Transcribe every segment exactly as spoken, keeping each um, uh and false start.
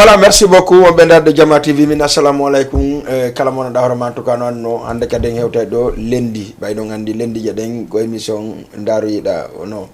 Voilà, merci beaucoup. On ɓe darde Jama T V, min assalamu aleykum. Eh, kala mo no ɗawroma, en tout cas, no anno, hannde kadi en hewtay ɗo lendi. Ɓay ɗon anndi lendi je ɗen ko émission Ndaaru Yiɗa, o no.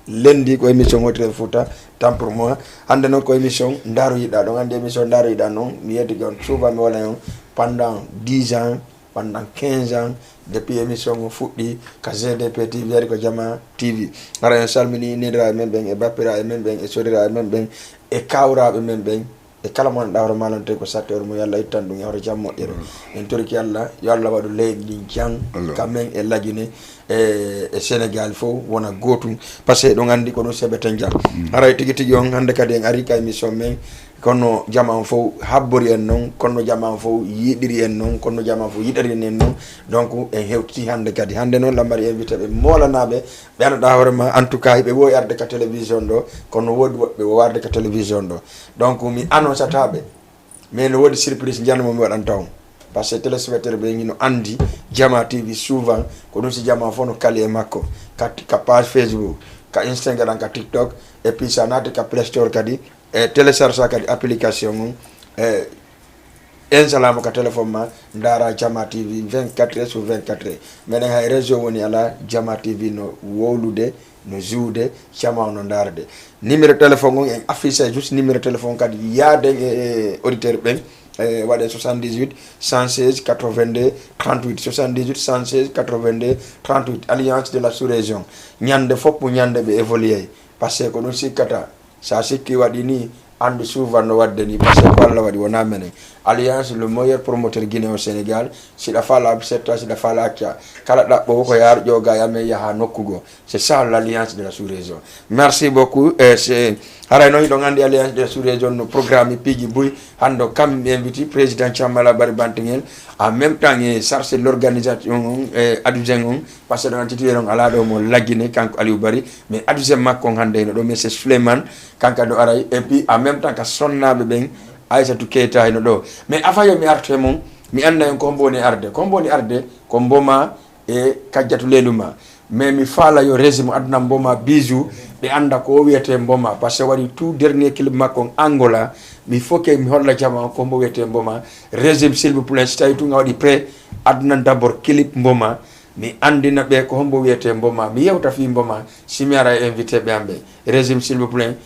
Lendi ko émission Hotel Fouta, temps pour moi. Hannde noon ko émission Ndaaru Yiɗa. Ɗon anndi émission Ndaaru Yiɗa noon, mi yettike on souvent, mi wona on pendant dix ans, pendant quinze ans, depuis émission o fuɗɗi ka G D P T V, ari ko Jama T V. Hara en salmini neeniraaɓe men ɓen, e bappiraaɓe men ɓen, e soriraaɓe men ɓen, e kawraaɓe men ɓen, e kala mo ɗawro malante ko satte, or mo yo Allah ittan ɗum e hoto jam moƴƴere. En toriki Allah, yo Allah waɗu leydi ndin jam, ka men e Lagine, e, e Sénégal fof wona gootum. Parce que ɗum anndi ko ɗum seɓeten jam. Haray tigi tigi on hannde kadi en ari ka émission men, kono jama on fof habbori en noon, kono jama on fof yiɗiri en noon, kono jama on fof yiɗiri en noon. Donc, en hewtiti hannde kadi. Hannde noon, Lammari invité ɓe moolanaaɓe, ɓe annduɗaa hoore ma, en tout cas, hiɓe wowi arde ka télévision ɗo, kono woodi woɓɓe wowa arde ka télévision ɗo. Donc, mi annoncataɓe, mais no woodi surprise, njanno mo mi waɗanta on. Parce que téléspectateur ɓe hino anndi Jama T V souvent, ko ɗum si jama fof no kali e makko. Ka, ka page Facebook, ka Instagram, ka TikTok, et puis sa naati ka Play Store kadi, e télécharge kadi application on, e installa mo ka téléphone ma, ndaara Jama T V vingt-quatre heures sur vingt-quatre heures. Menen hay réseau woni ala, Jama T V no wowlude, no juude, jama o no ndaarde. Numéro téléphone on en affiché juste numéro téléphone kadi yaaden e, e auditeur ɓen, e waɗe soixante-dix-huit, cent seize, quatre-vingt-deux, trente-huit, soixante-dix-huit, cent seize, quatre-vingt-deux, trente-huit, Alliance de la Sous-Région. Ñande fof mo ñande ɓe évolué, parce que ko ɗum sikkata. Sa sikki waɗi ni, anndu souvent no waɗde ni, parce que ko Allah waɗi, wona menen. Alliance, le meilleur promoteur Guinée au Sénégal. Si ɗa faala accepta, si ɗa faala acca. Kala ɗaɓɓowo ko yaar ƴooga e amen yaha nokku goo. C'est ça l'alliance de la sous-région. Merci beaucoup. Eh, c'est, haray noon hiɗon anndi alliance de la sous-région no programme piiji buy. Hannde o kam mi inviti président Thiamala Bari Bantingel. En même temps, e chargé l'organisation on, e adjoint on. Parce que ɗon titulaire on alaa ɗo mo Lagine, kanko Aliou Bari. Mais adjoint makko on hannde hino ɗo, monsieur Souleymane. Kanka no aray, et puis en même temps ka sonnaaɓe ɓen, Aissatou Keita hino ɗo. Mais avant yo mi artu e mon, mi annda en ko hombo woni arde. Ko hombo woni arde, ko Mboma e Kajjatu Leluma. Mais mi faala yo régime aduna Mboma bisou, ɓe annda ko o wiyete Mboma. Parce que waɗi tout dernier clip makko on Angola, mi foke mi holla jama on ko hombo wiyete Mboma. Régime, s'il vous plaît, si tawi tun a waɗi prêt, aduna d'abord clip Mboma. Mi anndina ɓe ko hombo wiyete Mboma. Mi yewta fii Mboma, si mi ara e invité ɓe am ɓe. Régime, s'il vous plaît.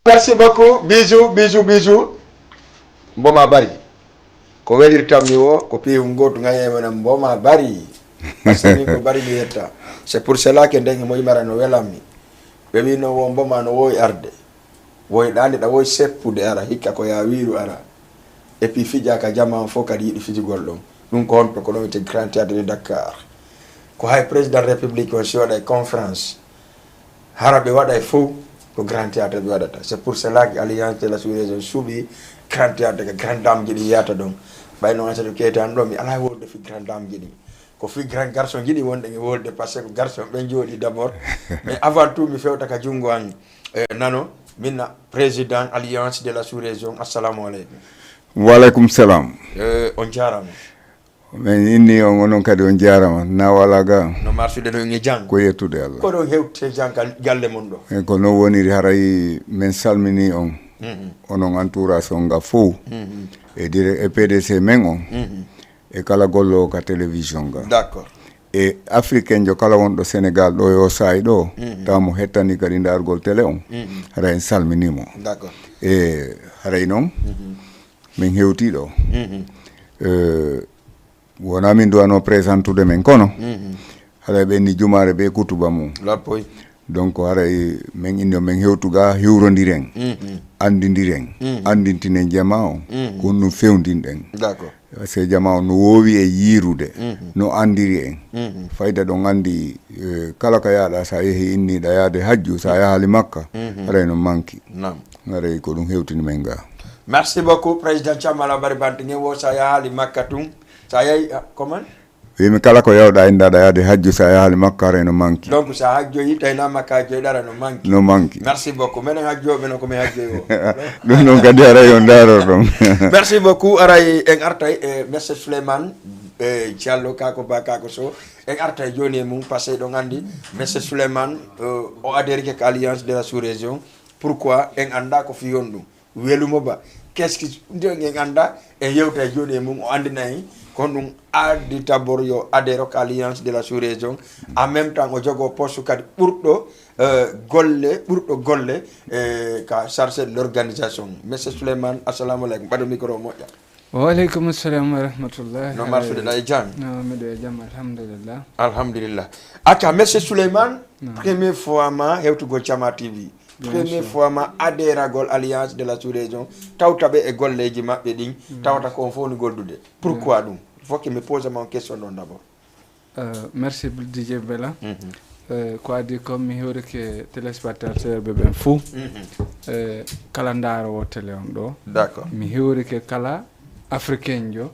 Merci beaucoup. Bisous, bisous, bisous. Mboma bari. Ko welirtammi wo, ko piiw ngootu ngayeewo nan mboma bari. Parce que min ko bari mi yetta. C'est pour cela que nden mo imara no welammi. Ɓe wi no wo mboma no wowi arde. Wowi ɗaande ɗa wowi seppude ara, hikka ko ya wiiru ara. Et puis fija ka jama on fof kadi yiɗi fijugol ɗum. Ɗum ko honto ko ɗon wiyete Grand Théâtre de Dakar. Ko hay président république on si waɗa e conférence. Hara ɓe waɗa e fof ko Grand Théâtre ɓe waɗata. C'est pour cela que Alliance de la Sous-Région suɓi Grand Théâtre ka Grand Dame ji ɗi yiyata ɗon. Ɓay noon Aïssatou Keita an ɗo mi alaa wolde fi Grand Dame ji ɗi. Ko fi Grand Garçon ji ɗi wonɗen e wolde parce que ko garçon ɓen jooɗi d'abord. Mais avant tout mi fewta ka junngo an eh, nano, minna président Alliance de la Sous-Région. Assalamu aleykum. Wa aleykum salam. Eh, on jarama. Min inni on, onon kadi on jarama. Na wala ga? No marsude no e jang? Ko yettude Allah. Ko ɗon hewte jang ka galle mon ɗo? E ko non woniri, haray min salmini on. Mhm. Onon entourage on ga fof. Mhm. E dire-, e P D C men on. Mhm. E kala gollo ka télévision ga. D'accord. E africain jo kala wonɗo Sénégal ɗo yo saayi ɗo, mhm, tawa mo hettani kadi ndargol télé on. Mhm. Haray en salminimo. D'accord. E haray non, mhm, min hewti ɗo. Mhm. E, wona min duwano présentude men kono, mhm, haray ɓe ni jumaare ɓe kutuba mum. Lappoy. Donc haray min inni o min hewtu ga hiwrondiren, mhm, anndindiren, mhm, anndintinen jama on, mhm, ko ɗum fewndinɗen. D'accord. Parce que jama on no woowi e yiirude, mhm, no anndiri en. Mhm. Fayda ɗon anndi, eh, kala ka yaaɗa, sa yehi inniɗa yaade hajju, sa yahali Makka, mhm, haray no manki. Naam. Haray ko ɗum hewtini men ga. Merci beaucoup, président Thiam Alabari Bante. Ngen wo sa yahali Makka tun, sa yahi, ah, comment? Wimi kala ko yawɗa indaɗa yaade hajju, sa yahali Makka haray no manki. Donc sa hajjoyi, tawi na Makka hajjoyɗa ara no manki. No manki. Merci beaucoup. Menen hajjoɓe no ko mi hajjoy o. Ɗum noon kadi haray on ndaaro ɗon. Merci beaucoup. Aray en artay e Monsieur Souleymane, eh, Diallo, kako ba, kako so. En artay joni e mum, parce que ɗon anndi Monsieur Souleymane, eh, o adhérike ka Alliance de la Sous-Région. Pourquoi? En annda ko fi on ɗum. Welumo ba. Qu'est-ce qui, nde en annda, en yewta e jooni e mum, o anndina en ko ɗum addi d'abord yo adhéré ka Alliance de la Sous-Région. En même temps, o jogoo poste kadi ɓurɗo, euh, golle, ɓurɗo golle, euh, ka chargé de l'organisation. Monsieur Souleymane, assalamu aleykum. Ɓaɗu micro o moƴƴa. Wa aleykum salam wa rahmatullahi. No marsude ɗa e jam? No, miɗo e jam, alhamdulillah. Alhamdulillah. Acca, Monsieur Souleymane, première fois ma hewtugol Cama T V. Première fois ma adhéragol Alliance de la Sous-Région, tawta ɓe e golleeji maɓɓe ɗin, tawata ko on fof ni goldude. Pourquoi ɗum? Il faut que mi pose ma on question ɗon d'abord. Euh, merci D J Bella. Mhm. Euh, ko adii ko mi hewrike téléspectateur ɓe ɓen fou. Mhm. Euh, kala ndaaroowo télé on ɗo. D'accord. Mi hewrike kala africain jo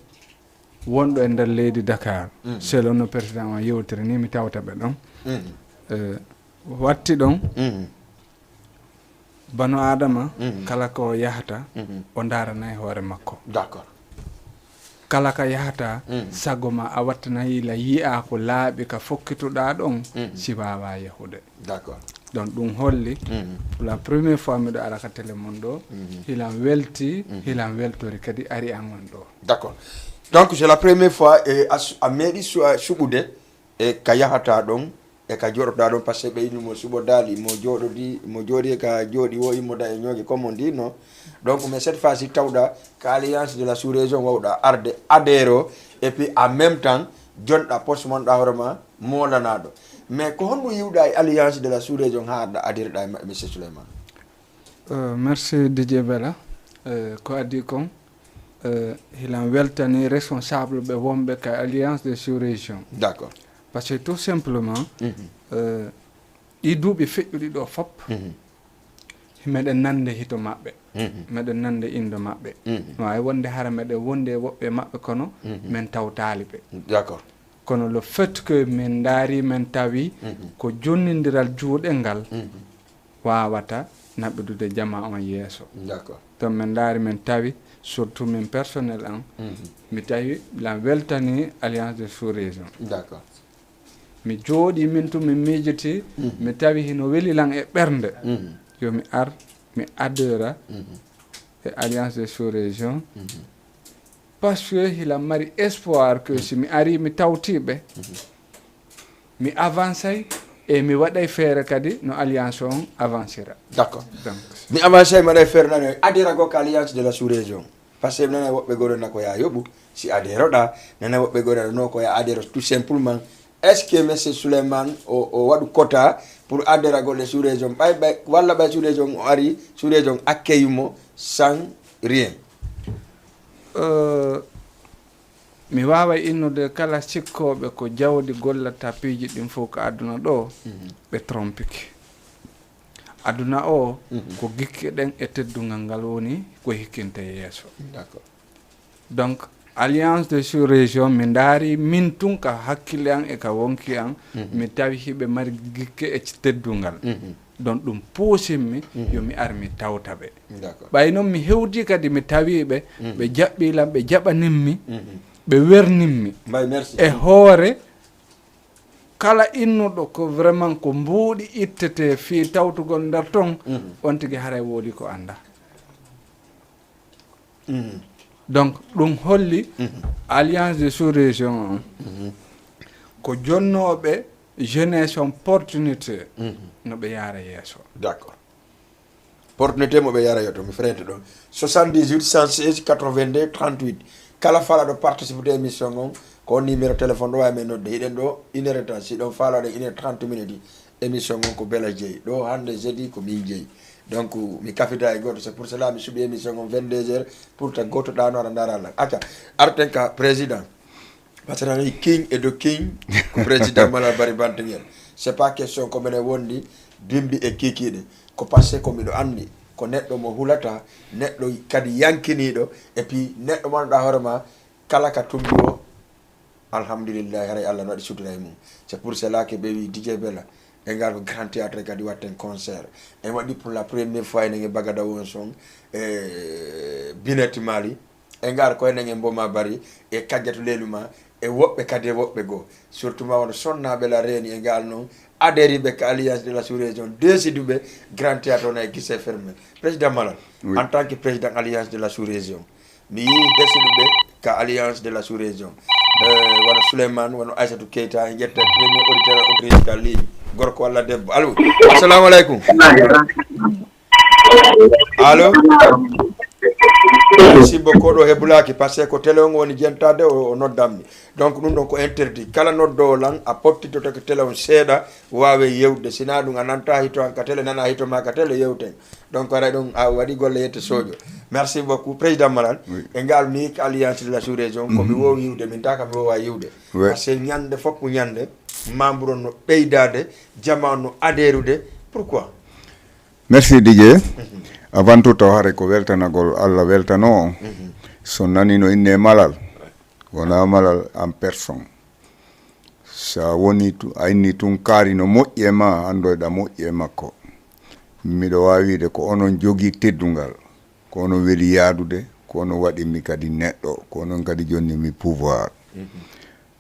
wonɗo e nder leydi Dakar. Mhm. Selon no président o yewtiri ni mi tawta ɓe ɗon. Mhm. Euh, watti ɗon. Mhm. Bano Adama, mhm, kala ko yahata, mhm, o ndaranay hoore makko. D'accord. Kala ka yahata, mhm, sago ma a wattana yila yi'a ko laaɓi ka fokkituɗa ɗon, mhm, si wawa yahude. D'accord. Donc ɗum holli, mhm, pour la première fois miɗo ara ka télé mon ɗo, mhm, hilan welti, mhm, hilan weltori kadi ari an on ɗo. D'accord. Donc c'est la première fois, eh, a su-, a meeɗi su-, a suɓude e ka yahata ɗon, e ka jooɗotoɗaa ɗon, parce que ɓe inni mo suɓodaali, mo jooɗodi, mo jooɗi e ka jooɗi wo immoda e ñooge, comme on dit, non? Donc, mais cette fois-ci, tawɗa ka Alliance de la Sous-Région wawɗa arde adhéré o, et puis en même temps, jonɗa poste mon ɗa hoore ma, moolanaaɗo. Mais ko honno yiwɗa e Alliance de la Sous-Région haa arɗa adhéré ɗa e maɓɓe, Monsieur Souleymane? Euh, merci D J Bella. Euh, ko adii kon, Euh, hilan weltani responsable ɓe wonɓe ka alliance de sous-région. D'accord. Parce que tout simplement, euh, ɗi duuɓi feƴƴuɗi ɗo fop, meɗen nande hito maɓɓe, meɗen nande indo maɓɓe. No wawi wonde hara meɗen wondi e woɓɓe maɓɓe, kono min tawtali ɓe. D'accord. Kono le fait que min daari, min tawi ko jonnindiral juuɗe ngal wawata naɓidude jama on yeeso. D'accord. Donc min daari, min tawi, surtout min personnel an, mi tawi lan weltani alliance de sous-région. D'accord. Mi jooɗi min tun, mi miijiti, mi tawi hino weli lan e ɓernde. Yo mi ar, mi adhera e alliance de sous-région. Parce que hilan mari espoir que si mi ari, mi tawti ɓe, mi avancay e mi waɗay feere kadi no alliance on avancira. D'accord. Donc, mi avancay, mi waɗay feere nane adhera go ka alliance de la sous-région. Parce que nana woɓɓe goɗo na ko ya yoɓu si adhero ɗa, nana woɓɓe goɗo no ko ya adhero tout simplement. Est-ce que monsieur Souleymane o, o waɗu quota pour adhera go le sous-région? Ɓay ɓay walla ɓay sous-région o ari, sous-région accueille mo sans rien? Euh, mi waaway innude kala sikkooɓe ko jawdi gollata piiji ɗin fof ko aduna ɗo, ɓe trompike. Aduna o ko gikke ɗen e teddungal ngal woni ko hikkinte yeeso. D'accord. Donc alliance de sous-région, mi ndaari min tun ka hakkille an e ka wonki an, mi tawi hiɓe mari gikke e teddungal. Donc ɗum puusimmi yo mi ar mi tawta ɓe. D'accord. Ɓay noon mi hewti kadi mi tawi ɓe, ɓe jaɓɓi lan, ɓe jaɓanimmi, ɓe wernimmi Mbay, merci. E hoore kala innuɗo ko vraiment ko mbuuɗi ittete fii tawtugol nder ton, on tigi haray woodi ko annda. Donc ɗum holli alliance de sous-région on ko jonnooɓe jeunesse on portunité no ɓe yaara yeeso. D'accord. Portunité mo ɓe yara yo to mi frente ɗon. Soixante-dix-huit cent seize quatre-vingt-deux trente-huit. Kala falaɗo participe to émission on, ko on numéro téléphone ɗo wawi men nodde. Hiɗen ɗo une heure de temps, si ɗon falaɗo une heure trente minutes. Émission on ko Bela Jeyi ɗo hannde jeudi, ko min jeyi. Donc mi kafita e goto, c'est pour cela mi suɓi émission on vingt-deux heures pour ta goto ɗano ara ndara lan. Acca, arten ka président. Parce que nani king e do king ko président Malal Bari Bantingel. C'est pas question ko menen wondi bimbi e kikiɗe. Ko passé ko miɗo anndi ko neɗɗo mo hulata, neɗɗo kadi yankiniɗo, et puis neɗɗo mo annduɗa hoore ma kala ka tumbi o, alhamdulillahi, haray Allah no waɗi sutura e mum. C'est pour cela que ɓe wi D J Bella e ngal ko grand théâtre kadi watten concert. En waɗi pour la première fois enen e Bagada won son e Bineti Mali. E ngal ko enen e Mboma Bari e Kajjatu Leluma e woɓɓe kadi e woɓɓe goo. Surtout ma wono sonnaaɓe la reeni e ngal non adhériiɓe ka Alliance de la Sous-Région, deesiduɓe Grand Théâtre on e guichet fermé. Président Malal, en tant que président Alliance de la Sous-Région, mi yii deesiduɓe ka Alliance de la Sous-Région. Eh, wano Souleymane, wano Aissatou Keita, en ƴetta premier auditeur, auditrice ka ligne. Gorko walla debbo? Allo, assalamu aleykum. Allo? Musidɗo ko ɗo heblaki, parce que ko télé on woni jentade, o, o noddammi. Donc ɗum ɗon ko interdit. Kala noddowo lan, a pottitoto ko télé on seeɗa, waawe yewde. Sina ɗum a nanta hito an ka télé, nana hito ma ka télé, yewten. Donc aray ɗum a waɗi golle yette sojo. Merci beaucoup. Président Malal, e ngal mi ko Alliance de la Sous-Région, ko mi wowi yiwde, min taka mi wowa yiwde. Parce que ñande fof ko ñande, membre on no ɓeydade, jama on no adhérude. Pourquoi? Merci Didier. Avant tout taw hare ko weltanagol Allah weltano on. So nanino inne Malal, wona Malal en personne. Sa woni tu, a inni tun kaari no moƴƴi e ma, andoyɗa moƴƴi e makko. Miɗo wawi wiide ko onon jogii teddungal, ko onon weli yaadude, ko onon waɗi mi kadi neɗɗo, ko onon kadi jonni mi pouvoir.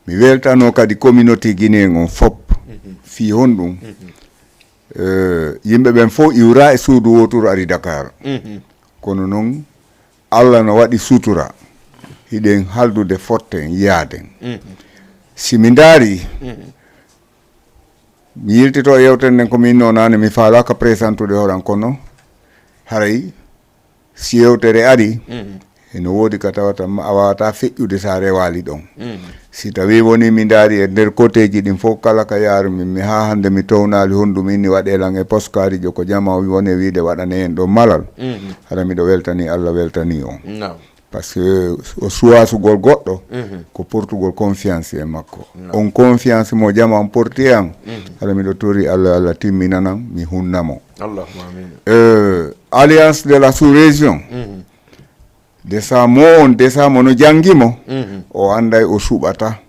Mi weltano kadi communauté guinéen on fop. Fii honɗum? Eh, yimɓe ɓen fof iwra e suudu woturu ari Dakar. Kono noon Allah no waɗi sutura. Hiɗen haldude fotten yaaden. Si mi ndaari, mi yiltito e yewtere nden ko mi inno naane, mi faalaka présentude horan kono haray si yewtere ari, eno woodi ka tawata ma-, a wawata feƴƴude sa rewali ɗon. Si tawi woni mi ndaari e nder koteji ɗin fof kala ka yaarumi, mi ha hande mi townali honɗum inni waɗe lan e poskarijo ko jama o woni e wiide waɗane en ɗo Malal. Hara miɗo weltani Allah weltani on. Parce que o suwasugol goɗɗo ko portugol confiance e makko. On confiance mo jama on porti e an, hara miɗo tori Allah, Allah timminana mi hunna mo. Allahumma amin. Euh, alliance de la sous-région, desa mo on desa mo no jangi mo, o anday o suɓata.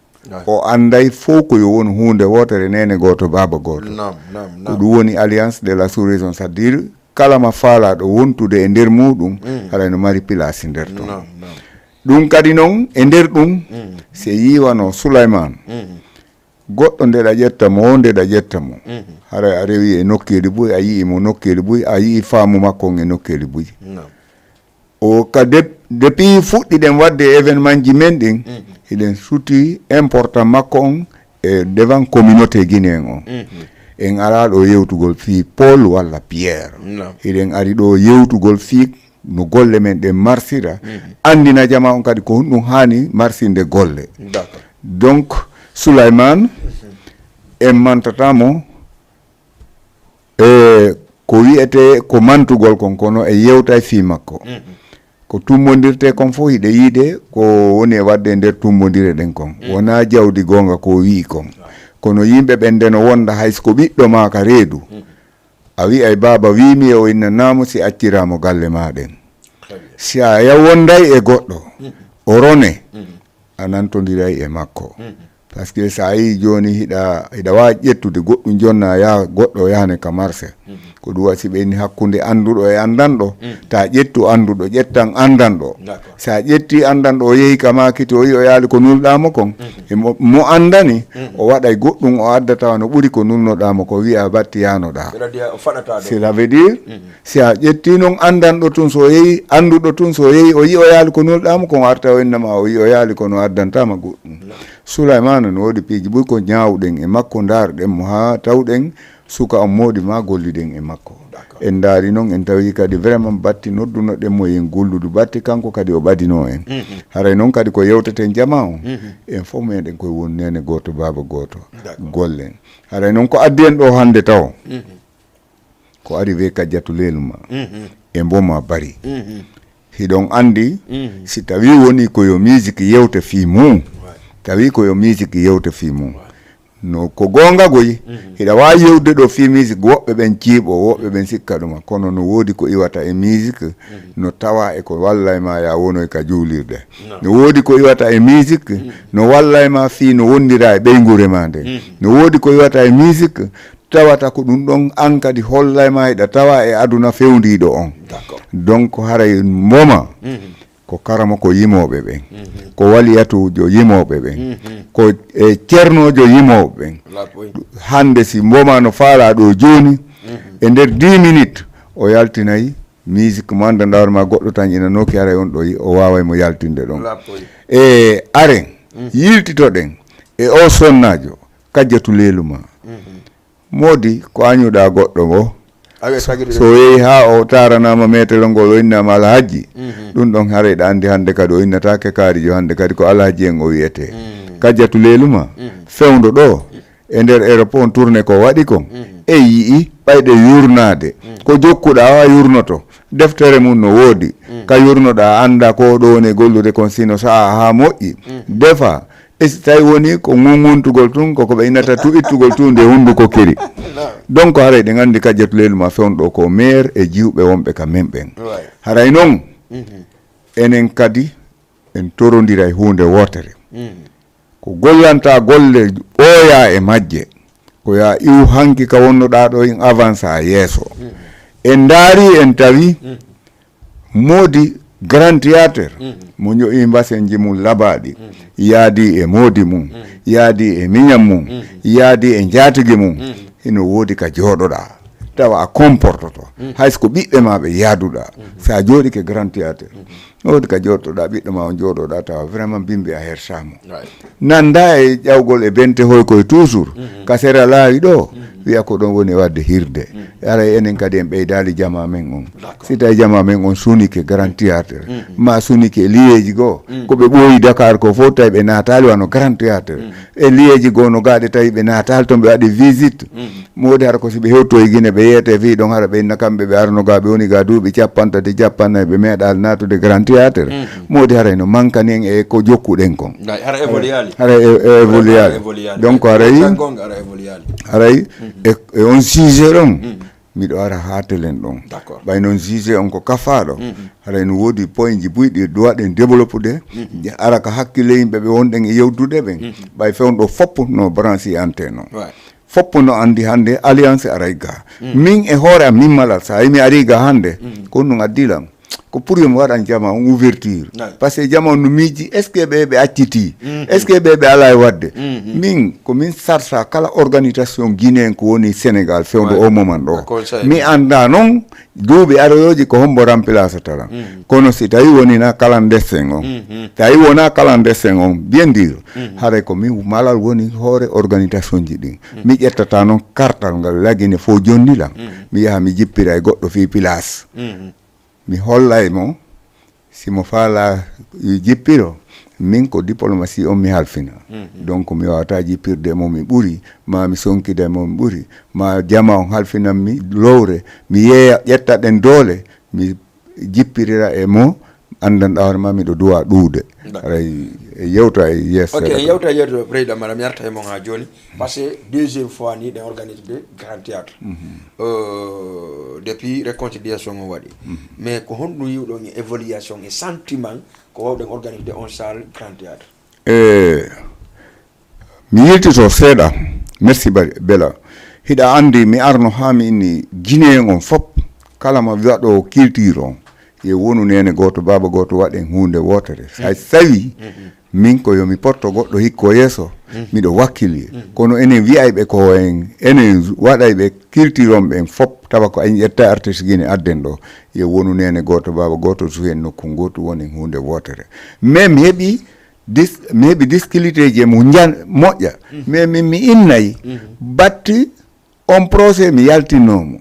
O anday fof ko yo won hunde wotere, nene goto, baba goto. Nam nam Ko nam. Ɗum woni alliance de la sous-région, c'est-à-dire kala ma faalaɗo wontude e nder muɗum, haray no mari place nder ton. Nam nam. Ɗum kadi noon e nder ɗum, se yiwano Souleymane, goɗɗo ndeɗa ƴetta mo, o ndeɗa ƴetta mo. Haray a rewi e nokkeeli buy, a yii mo nokkeeli buy, a yii faamu makko on e nokkeeli buy. Nam. O ka de, depuis fuɗɗiɗen waɗde événement ji men ɗin, hiɗen suti important makko on e devant communauté guinéen on. En ara ɗo yewtugol fii Paul walla Pierre. Nam. Hiɗen ari ɗo yewtugol fii no golle men ɗen marsira, andina jama on kadi ko honɗum haani marsinde golle. D'accord. Donc Souleymane, en mantata mo e ko wiyete ko mantugol kon, kono e yewtay fii makko. Ko tummondirte kon fof hiɗe yiide ko woni e waɗde e nder tummondire ɗen kon. Wona jawdi goonga ko wi'i kon. Kono yimɓe ɓen nde no wonda hay so ko ɓiɗɗo ma ka reedu. A wi'ay baaba wiimi e o innanamo si acciramo galle ma ɗen. Si a ya wonday e goɗɗo, o rone, a nantondiray e makko. Parce que so a yii jooni hiɗa, hiɗa waawi ƴettude goɗɗum jonna ya goɗɗo o yahane ka marché. Ko ɗum waɗi si ɓe inni hakkunde annduɗo e anndanɗo, ta ƴettu annduɗo, ƴettan anndanɗo. D'accord. So a ƴetti anndanɗo, o yehi ka maakiti, o yi o yaali ko nulɗaa mo kon. E mo, mo anndani, o waɗay goɗɗum o adda tawa no ɓuri ko nulnoɗaa mo ko, wi'a batti yaanoɗaa. Cela dit, o faɗata ɗo. Cela veut dire, si a ƴetti noon anndanɗo tun, so o yehi, annduɗo tun, so o yehi, o yi o yaali ko nulɗaa mo kon, o arta o innama o yi o yaali kono addantama goɗɗum. Souleymane no woodi piiji buy ko ñaawɗen e makko, ndaarɗen mo haa tawɗen suka on moodi ma golliɗen e makko. En ndaari noon, en tawi kadi vraiment batti noddunoɗen mo yen golludu batti kanko kadi o ɓadino en. Haray noon kadi ko yewteten jama on, en fof meɗen koye won nene gooto, baaba gooto, gollen. Haray noon ko addi en ɗo hannde taw, ko arrivé Kadiatou Leluma e Mboma Bari. Hiɗon anndi, si tawi woni ko yo musique yewte fii mum, tawi ko yo musique yewte fii mum. No ko goonga goy, hiɗa waawi yewde ɗo fii musique, woɓɓe ɓen ciiɓo, woɓɓe ɓen sikka ɗuma, kono no woodi ko iwata e musique, no tawa e ko walla e ma ya wonoy ka juulirde. No woodi ko iwata e musique, no walla e ma fii no wondira e ɓeynguure ma nden. No woodi ko iwata e musique, tawata ko ɗum ɗon an kadi hollay ma hiɗa tawa e aduna fewndiiɗo on. D'accord. Donc haray Mboma ko Karamo ko yimooɓe ɓen, ko waliyatuujo yimooɓe ɓen, ko e ceernoojo yimooɓe ɓen. Lapoy. Hannde si Mboma no faalaa ɗo jooni, e nder dix minutes o yaltinay musique mo anndanɗaa hoore ma goɗɗo tan ina nooki, haray on ɗo yi-, o waaway mo yaltinde ɗon. Lapoy. E aren, yiltitoɗen e o sonnaajo, Kadiatou Leluma. Moodi ko añuɗaa goɗɗo ngo. Awe tagiri. So o yehi haa o taaranaama meetelo ngol, o innama Alhajji. Ɗum ɗon haray ɗa anndi hannde kadi o innataake kaarijo, hannde kadi ko Alhajji en o wiyetee. Kadiatou Leluma, fewndo ɗo, e nder Europe on tourné ko waɗi kon, e yi'i ɓayɗe yurnaade. Ko jokkuɗaa o a yurnoto. Deftere mum no woodi. Ka yurnoɗaa annda ko ɗo woni e gollude kon, sino sa'a haa moƴƴi. Defa, e si tawi woni ko ŋuŋŋuntugol tun, ko ko ɓe innata tu ittugol tun nde hunnduko kiri. Donc haray ɗen anndi Kadiatou Leluma fewndo ko maire e jiwɓe wonɓe ka men ɓen. Ouais. Haray noon, enen kadi en torondira e huunde wootere. Ko gollanta golle ɓooya e majje, ko ya iwu hanki ka wonnoɗaa ɗo in avansa yeeso. En ndaari en tawi moodi Grand Théâtre, mo ño'i mbasenji mum labaaɗi, yaadi e moodi mum, yaadi e miñam mum, yaadi e njaatigi mum, hino woodi ka jooɗoɗaa, tawa a comportoto. Hay so ko ɓiɓɓe ma ɓe yaaduɗaa, so a jooɗike Grand Théâtre, no woodi ka jooɗoɗaa, ɓiɗɗo ma on jooɗoɗaa, tawa vraiment bimbi a hersaamo. Nannda e ƴawgol e bente hoy koye toujours, ka sera laawi ɗo, wiya ko ɗon woni e waɗde hirde. Aray enen kadi en ɓeydaali jama men on. Si tawi jama men on sunike Grand Théâtre, ma sunike liyeeji goo, ko ɓe ɓooyi Dakar ko fof tawi ɓe naataali wano Grand Théâtre. E liyeeji goo no gaaɗe tawi ɓe naataali toon, ɓe waɗi visite. Moodi hara ko si ɓe hewtoyi Gine, ɓe yeete fii ɗon, hara ɓe inna kamɓe ɓe arno ga, ɓe woni ga duuɓi cappantato, cappannayi, ɓe meeɗaali naatude Grand Théâtre. Moodi hara ino mankani en e ko jokkuɗen kon. Hara évoluaali. Hara e, e évoluaali. Donc haray, haray e, e on sujet ɗon, miɗo ara haa telen ɗon. Ɓay non sujet on ko kafaaɗo, haray no woodi pointji buy ɗi duwaɗen développude, ara ka hakkille yimɓe ɓe wonɗen e yewtude ɓen. Ɓay fewndo foppo no branche ante non. Foppo no andi hannde alliance aray ga. Min e hoore am, min Malal, sa yi mi ari ga hannde, ko ɗum addi lan. Ko pour yo mi waɗan jama on ouverture. Parce que jama on no miiji, est-ce que ɓe ɓe acciti? Est-ce que ɓe ɓe ala e waɗde? Min, ko min sarsa kala organisation guinéen ko woni Sénégal fewndo o moment ɗo. Mi annda non duuɓi aroyooji ko hombo remplace talan. Kono si tawi woni na kala ndessen on, tawi wona kala ndessen on, bien dire, haray ko min Malal woni hoore organisation ji ɗin. Mi ƴettata non kartal ngal lagine fo jonni lan. Mi yaha mi jippira e goɗɗo fii place. Mi hollay mo, si mo faala jippiro, min ko diplomatie on mi halfina. Donc mi wawata jippirde mo mi ɓuri, ma mi sonkida mo mi ɓuri, ma jama on halfinan mi lowre, mi yeeya ƴetta ɗen doole, mi jippirira e mo, anndanɗa hoore ma miɗo duwa ɗuude. Aray e yewta e yeeso. Ok, en yewta e yeeso, président, madame, yarta e mon ha joni. Parce que deuxième fois ni ɗen organise de Grand Théâtre. Euh, depuis réconciliation on waɗi. Mais ko honɗum yiwɗon e évaluation e sentiment ko wawɗen organise de on salle Grand Théâtre? E mi yiltito seeɗa. Merci bari bela. Hiɗa andi mi arno ha mi inni Guinéen on fop, kala ma waɗo culture on, ye wonu nene gooto, baaba gooto, waɗen huunde wootere. Hay sawi min ko yo mi potto goɗɗo hikko yeeso, miɗo wakkili. Kono enen wiyayɓe ko en, enen waɗayɓe culture on ɓen fop, tawa ko en ƴetta artiste Guinée adden ɗo, ye wonu nene gooto, baaba gooto, suhen nokku ngootu, wonen huunde wootere. Mais mi heɓi dis-, mi heɓi difficultéji e mo njan-, moƴƴa. Mais min mi innay batti on procès mi yaltinoomo.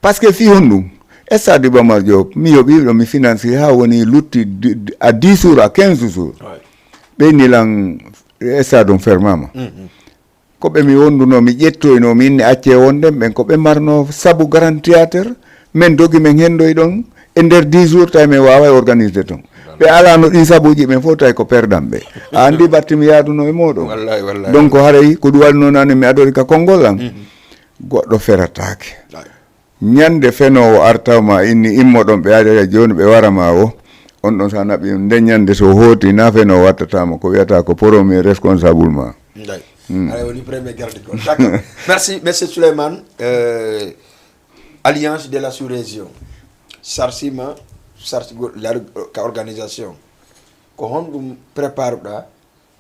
Parce que fii honɗum? Stade Iba Mar Diop, mi yoɓi ɗo mi financé haa woni lutti di-, di-, à dix jours, à quinze jours. Ɓe inni lan stade on fermama. Ko ɓe mi wonduno, mi ƴettoyno, mi inni acce wonde ɓen ko ɓe marno sabu Grand Théâtre, men dogi men hendoy ɗon e nder dix jours tawi men waaway organiser ton. Ɓe alano ɗin sabuji ɓen fof tawi ko perdan ɓe. A andi batti mi yaaduno e moɗon. Wallahi, wallahi. Donc haray ko ɗum waɗi noon ani mi adori ka konngol lan. Goɗɗo ferataake. Ñande fenoowo artawma inni immo ɗon ɓe ari jooni ɓe warama o. On ɗon sa naɓi nde ñande so hooti na fenoowo wattatama ko wiyata ko premier responsable ma. Nday. Aray woni premier garde corps. D'accord. Merci, monsieur Souleymane. Euh, Alliance de la sous-région. Sarsima, sarsigol, la, ka organisation. Ko honɗum préparuɗa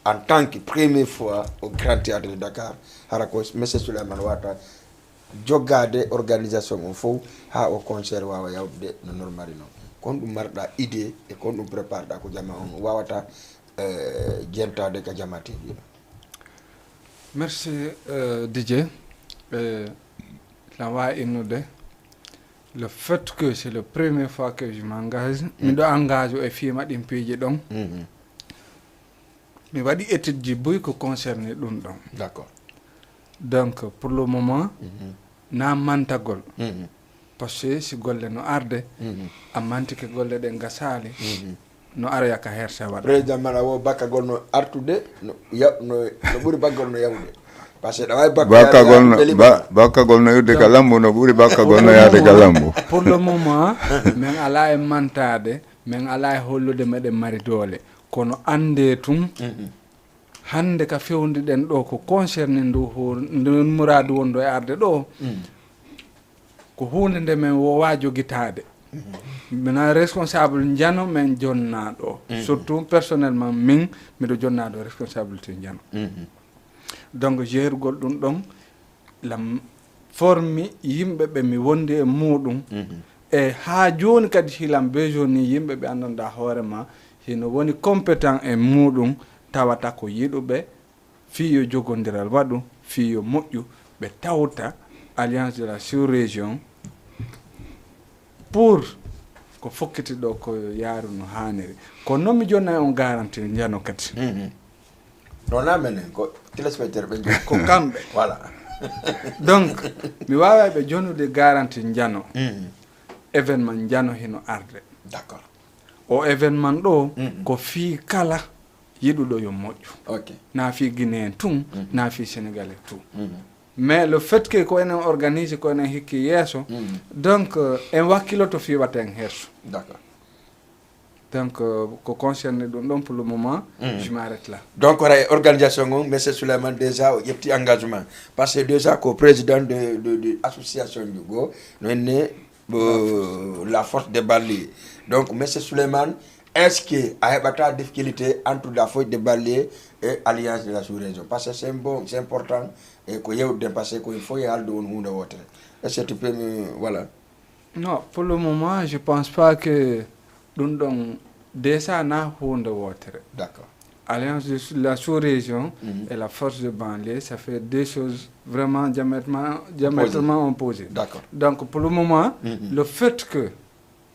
en tant que première fois au Grand Théâtre de Dakar, hara ko monsieur Souleymane wata jogade organisation on fof ha o concert wawa yawde no normal non. Ko honɗum marɗa idée e ko honɗum prépareɗa ko jama on wawata, euh, jentade ka jama tigi? Merci, euh, Didier. Euh, la wa innude le fait que c'est la première fois que je m'engage, miɗo engage e fima ɗin piiji ɗon. Mi waɗi étude ji buy ko concerne ɗum ɗon. D'accord. Donc pour le moment na mantagol, parce que si golle no arde, a mantike golle ɗen gasali, no aroya ka herse waɗa. Président mala wo bakkagol no artude no ya-, no, no ɓuri bakkagol no yahude. Parce que ɗa wawi bakkagol no bakkagol no iwde ka lambu no ɓuri bakkagol no yaade ka lambu. Pour le moment min ala e mantade, min ala e hollude meɗen mari doole, kono ande tun hannde ka fewndi ɗen ɗo ko concerne ndu hu-, ndun muradu wonɗo e arde ɗo, ko huunde nde min wowa jogitaade. Mina responsable njano min jonna ɗo, surtout personnellement min miɗo jonna ɗo responsabilité njano. Donc gérugol ɗum ɗon lam formi yimɓe ɓe mi wondi e muɗum. E haa jooni kadi hilam besoin ni yimɓe ɓe anndanɗa hoore ma hino woni compétent e muɗum, tawata ko yiɗuɓe fii yo jogondiral waɗu, fii yo moƴƴu, ɓe tawta Alliance de la sous-région pour ko fokkiti ɗo ko yaaru no haaniri. Kono noon mi jonna on garanti njano kadi. Non na menen ko téléspectateur ɓe jogii. Ko kamɓe. Voilà. Donc, mi waaway ɓe jonude garanti njano. Événement njano hino arde. D'accord. O événement ɗo, ko fii kala yiɗuɗo yo moƴƴu. Ok. Na fii Guinéen tun, na fii Sénégalais tun. Mais le fait que ko enen organise, ko enen hikki yeeso, donc, euh, en wakkiloto fii wata en hersu. D'accord. Donc, euh, ko concerne ɗum ɗon pour le moment, je m'arrête là. Donc, hara e organisation on, monsieur Souleymane, déjà o ƴetti engagement. Parce que déjà ko président de, de, de association du go, no enne, euh, la force de Bali. Donc, monsieur Souleymane, est-ce que a heɓata difficulté entre la force de Bali et alliance de la sous-région? Parce que c'est un bon, c'est important, et ko yewde, parce que ko il faut e halde on hunde wotere. Est-ce que tu peux me, voilà. Non, pour le moment, je pense pas que ɗum ɗon déjà na hunde wotere. D'accord. Alliance de la sous-région et la force de banlieue, ça fait deux choses vraiment diamétralement, diamétralement opposées. D'accord. Donc, pour le moment, le fait que,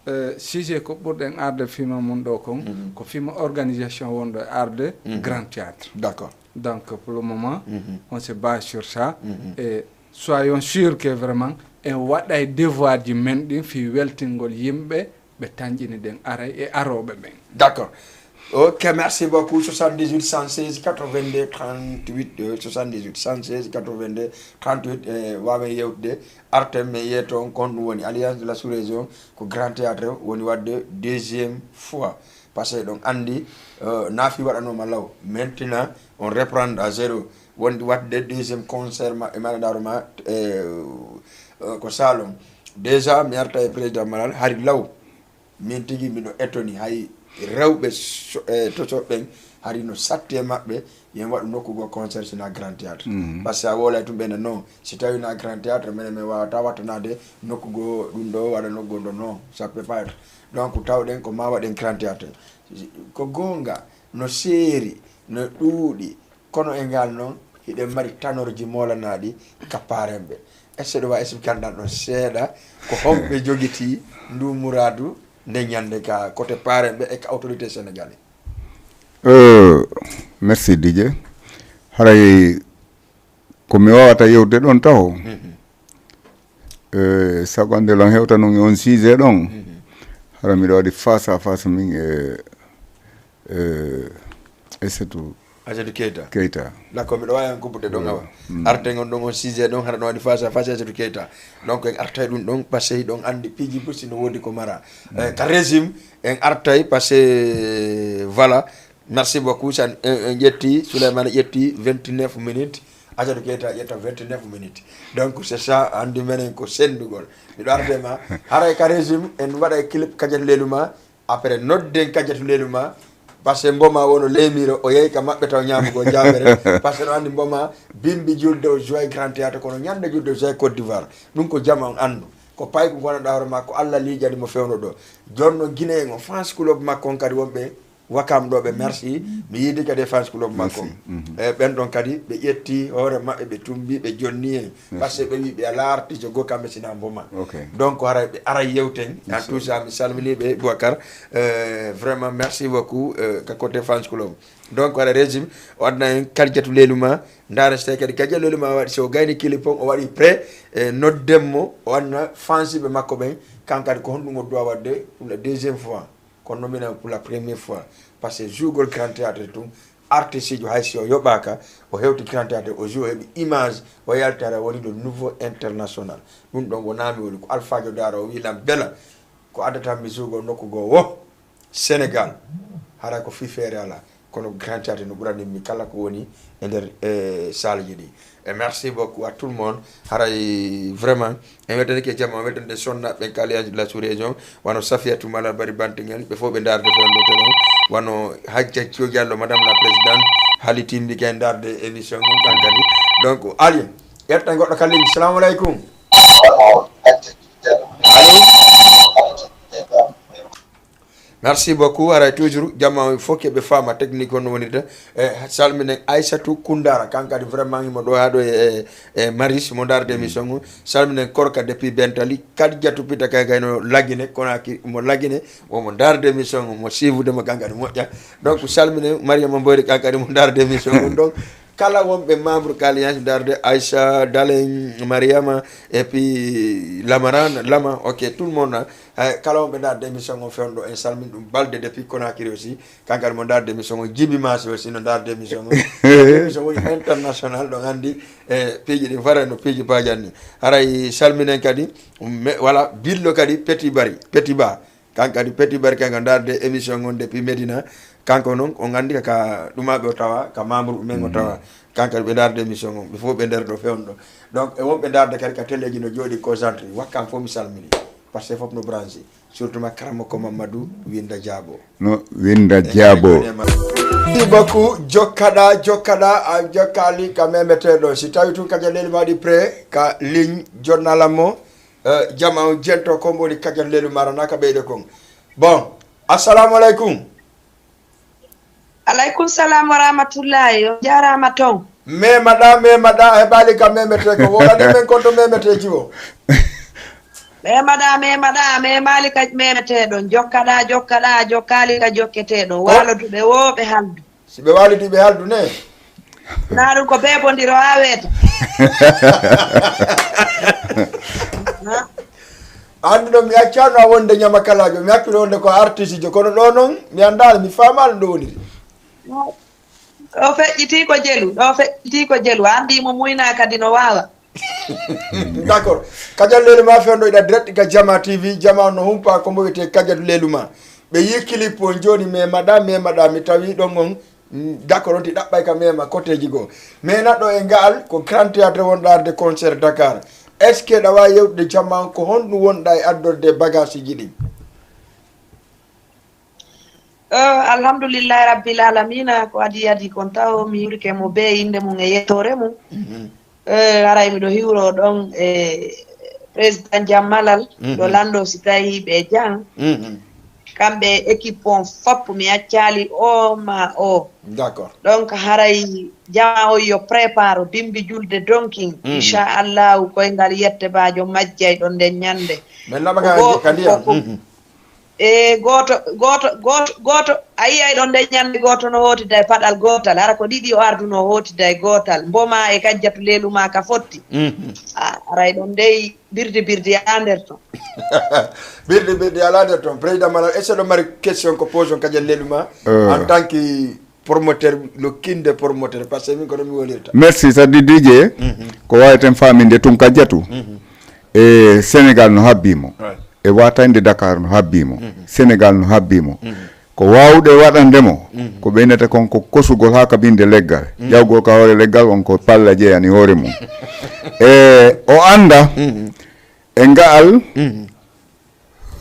euh, sujet ko ɓurɗen arde fima mun ɗo kon, ko fima organisation wonɗo e arde Grand Théâtre. D'accord. Donc, pour le moment, on se base sur ça. Et soyons sûrs que vraiment, en waɗay devoir ji men ɗin fi weltingol yimɓe ɓe tanƴini ɗen aray e arooɓe ɓen. D'accord. Ok, merci beaucoup. Soixante-dix-huit cent seize quatre-vingt-deux trente-huit, euh, soixante-dix-huit cent seize quatre-vingt-deux trente-huit, eh, waawen yewtude. Arten men yeeto on, kon ɗum woni Alliance de la Sous-Région, ko Grand Théâtre woni waɗde deuxième fois. Parce que ɗon anndi, euh, naafi waɗanooma law. Maintenant, on reprend à zéro. Wondi waɗde deuxième concert ma, e maɗa ndaaro ma, eh, euh, ko salon. Déjà, mi arta e président Malal, hari law. Min tigi miɗo etoni hay rewɓe so-, e tosoɓe ɓen, hari no satti e maɓɓe, yen waɗu nokku goo concert sina Grand Théâtre. Parce que a woolay tun ɓe non, si tawi na Grand Théâtre, menen min wawata wattanaade nokku goo ɗum ɗo, waɗa nokku goo ɗo, non, ça peut pas être. Donc, tawɗen ko ma waɗen Grand Théâtre. Ko goonga, no seeri, no ɗuuɗi, kono e ngal non, hiɗen mari tanorji moolanaaɗi ka parenɓe. Est-ce que ɗo wa expliquer ɗon seeɗa, ko homɓe jogitii ndu muraadu nde ñande ka côté parenɓe e ka autorité sénégalais? Euh, merci Didier. Haray ko mi wawata yewde ɗon taho. Eh, sago ande lan hewtanon e on sujet ɗon. Hara miɗo waɗi face à face min e, eh, Aissatou Aissatou Keita. Keita. D'accord, miɗo wawi on kubbude ɗon awa. Arten on ɗon on sujet ɗon, hara ɗon waɗi face à face Aissatou Keita. Donc, en artay ɗum ɗon, parce que ɗon andi piiji busi no wodi ko mara. Eh, ka régime, en artay, parce que, voilà, merci beaucoup. San, en, en ƴetti, Souleymane ƴetti vingt-neuf minutes. Aissatou Keita ƴetta vingt-neuf minutes. Donc, c'est ça, andi menen ko sendugol. Miɗo arde ma, haray ka régime, en waɗa e clip Kadiatou Leluma, après nodden Kadiatou Leluma, parce que mboma wono leemiro, o yehi ka maɓɓe taw ñaamugol jaabere, parce que no andi mboma bimbi julde o joue Grand Théâtre, kono ñande julde o joue Côte d'Ivoire. Ɗum ko jama on andu. Ko payku gonanɗa hoore ma, ko Allah liiƴani mo fewno ɗo. Jonno Guinéen o, fans club makko on kadi wonɓe Wakam ɗo ɓe merci. Mi yiidi kadi e fans club makko. E ɓen ɗon kadi ɓe ƴetti hoore maɓɓe, ɓe tumbi, ɓe jonni en. Parce que ɓe wi ɓe ala artiste goo kamɓe sina mboma. Donc haray ɓe ara yewten. En tout ça, mi salmini ɓe, Boubacar. Euh, vraiment, merci beaucoup, euh, ka côté fans club. Donc haray régime, o adna en Kadiatou Leluma. Ndaara so tawi kadi Kadiatou Leluma waɗi, so o gayni clip on, o waɗi prêt, e nodden mo, o anna fansiɓe makko ɓen, kan kadi ko honɗum o doit waɗde pour la deuxième fois. Kono noon minen pour la première fois, parce que jougol Grand Théâtre tun, artiste jo hay si o yoɓaaka, o hewti Grand Théâtre, o joue, o heɓi image, o yalti, hara woni le nouveau international. Ɗum ɗon wonaa mi woni ko Alpha Jo Daara o wi lan bela ko addata mi jougol nokku goo wo Sénégal, hara ko fii feere alaa. Kono Grand Théâtre no ɓurani mi kala ko woni e nder, eh, salle ji ɗi. E merci beaucoup à tout le monde. Haray vraiment en weltanike jamma, en weltanike sonnaaɓe ɓen ka Alliance de la Sous-Région, wano Safiatou Malal Bari Bantingel, ɓe fof ɓe ndaarde fewndo télé on, wano Hajja Thio Diallo, Madame la Présidente, Haali Timbi kay ndaarde émission mum kan kadi. Donc, Aly, ƴetta goɗɗo ka ligne. Salamu aleykum. Allo? Merci beaucoup. Haray toujours, jamma o fof keɓe faama technique honno wonirta. E salminen Aissatou Koundara, kan kadi vraiment himo ɗo haa ɗo e, e, e Maris, mo ndaarde émission o. Salminen Korka depuis Bentali, Kadiatou Pita kay kay no Lagine, Konakiri, mo Lagine, o mo ndaarde émission o, mo suivre mo kan kadi moƴƴa. Donc, salminen Mariama Mboyri, kan kadi mo ndaarde émission o. Donc, Kala wonɓe membre ka alliance, darde Aïcha, Dalen, Mariama, et puis Lamarane, Lama, ok, tout le monde, hein. Hay kala wonɓe darde émission o fewndo, en salmin ɗum balde depuis Conakry aussi. Kanko kadi mo darde émission o, Jibi Masi aussi no darde émission o. Émission woni international, ɗon anndi, e piiji ɗin fara no piiji pajanni. Haray salminen kadi, me, voilà, Billo kadi, Petit Bari, Petit Ba. Kanko kadi Petit Bari, kanko darde émission on depuis Medina. Kanko noon, on anndi ka, ka ɗumaɓe o tawa, ka membre umen o tawa. Kanko kadi ɓe darde émission on, ɓe fof ɓe nder ɗo fewndo. Donc, e wonɓe darde kadi ka teleji no jooɗi concentré. Wakkan fof mi salmini. Parce que fof no branché. Surtout ma karamoko Mamadou Winda Diabo. No Winda Diabo. Merci beaucoup. Jokkaɗa, jokkaɗa, a jokkaali ka memeteɗo. Si tawi tun ka jalel maɗi prêt, ka ligne jonnala mo, eh, jama on jento ko mboni ka jalel mara na ka ɓeyde kon. Bon, assalamu alaikum. Alaikum salam wa rahmatullahi. On jarama ton. Memaɗa, memaɗa, heɓali ka memete ko. Wonani men konto memeteji o. Memaɗa, memaɗa, memali ka memeteɗo. Jokkaɗa, jokkaɗa, jokkali ka jokketeɗo. Waloduɓe wo ɓe haldu. Si ɓe walidi ɓe haldu ne? Na ɗum ko bebodiro ha weeta. Anndi ɗo mi accano a wonde ñamakalajo, mi accude wonde ko artiste jo, kono ɗo noon mi anndaali, mi faamaali ɗo woniri. Ɗo feƴƴiti ko jelu, ɗo feƴƴiti ko jelu, anndi mo muyna kadi no waawa. D'accord. Kajatu Leluma fewndo iɗa direct ka Jama T V, Jama on no humpa ko mbo wiyetee Kajatu Leluma. Ɓe yi clip on jooni, memaɗa, memaɗa, mi tawi ɗon on, mm, d'accord, on ti ɗaɓɓay ka mema koteeji goo. Mais naɗɗo e ngaal ko Grand Théâtre wonɗo arde concert Dakar. Est-ce que ɗa waawi yewtude Jama on ko honɗum wonɗa e addorde bagage ji ɗin? Eh, alhamdulillahi rabbil alamina, ko adi adi kon taw, mi yurike mo be innde mum e yettoore mum. Mhm. Eh, haray miɗo hiwro ɗon e président Jammalal, mhm, ɗo lanndo si tawi ɓe jang. Mhm. Kamɓe équipe on fop, mi accaali o ma o. D'accord. Donc, haray jama o yo prépare, o dimbi julde donkin. Mhm. Inchallahu, koyngal yette baajo majjay ɗon nden ñande. Men naɓa ko ka go-, kadi ko, ko, mhm. E gooto, gooto, gooto, gooto, a yiyay ɗon nde ñande gooto no hootida e paɗal gootal, hara ko ɗiɗi o arduno o hootida e gootal, mboma e kajjatu leelu ma ka fotti. Mhm. A, aray ɗon dey birdi birdi alaa nder ton. Birdi birdi alaa nder ton. Président Malal, est-ce que ɗo mari question ko pose on kajal leelu ma? Euh. En tant que promoteur, lokkinde promoteur, parce que min ko ɗo mi wolirta. Merci, sa D J. Mhm. Ko waweten faminde tun kajjatu. Mhm. E Sénégal no habbi mo. Ouais. E wataynde Dakar no habbi mo. Mhm. Sénégal no habbi mo. Mhm. Ko wawde waɗande mo, mhm, ko ɓeynata kon ko kosugol haa ka binde leggal. Mhm. Ƴawgol ka hoore leggal on ko palla jeyani hoore mum. E o annda, mhm, e ngaal, mhm,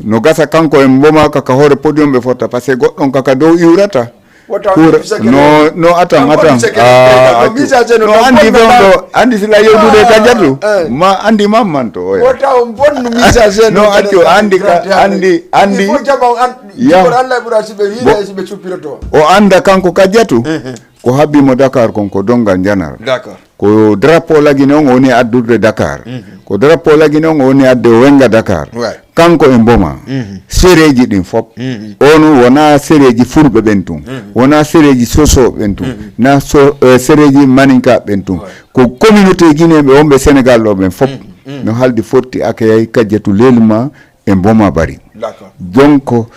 no gasa kanko en mboma ka, ka hoore podium ɓe fotta, parce que goɗɗon ka, ka dow iwrata. Wota on Pour, mise en no, no, atan, on atan. Mise en Ah, no accu. Mise en No, no andi ɓe on ɗo, andi sila yewtude Ah, kajatu. Eh. Ma andi mamman to, oya. Wota on bonnu mise en No, accu, andi ka, andi, andi. Il faut jama on an-, Ya. Jikon Allah ɓura si ɓe wiira Bo- e si ɓe cuppiroto. O anda kanko kajatu. Eh, eh. Ko habbi mo Dakar kon ko dongal njanal. D'accord. Ko drapeau lagine on o woni addude Dakar. Mhm. Ko drapeau lagine on o woni adde o wenga Dakar. Ouais. Kanko e mboma. Mhm. Sereji ɗin fop. Mhm. On wona sereji fulɓe ɓen tun. Mhm. Wona sereji soso ɓen tun. Mhm. Na so, eh, sereji maninka ɓen tun. Ouais. Ko communauté guinéen ɓe wonɓe Sénégal ɗo ɓen fop. Mhm. Mhm. No haldi fotti akeyay kajjatu leluma e mboma bari. D'accord. Donc,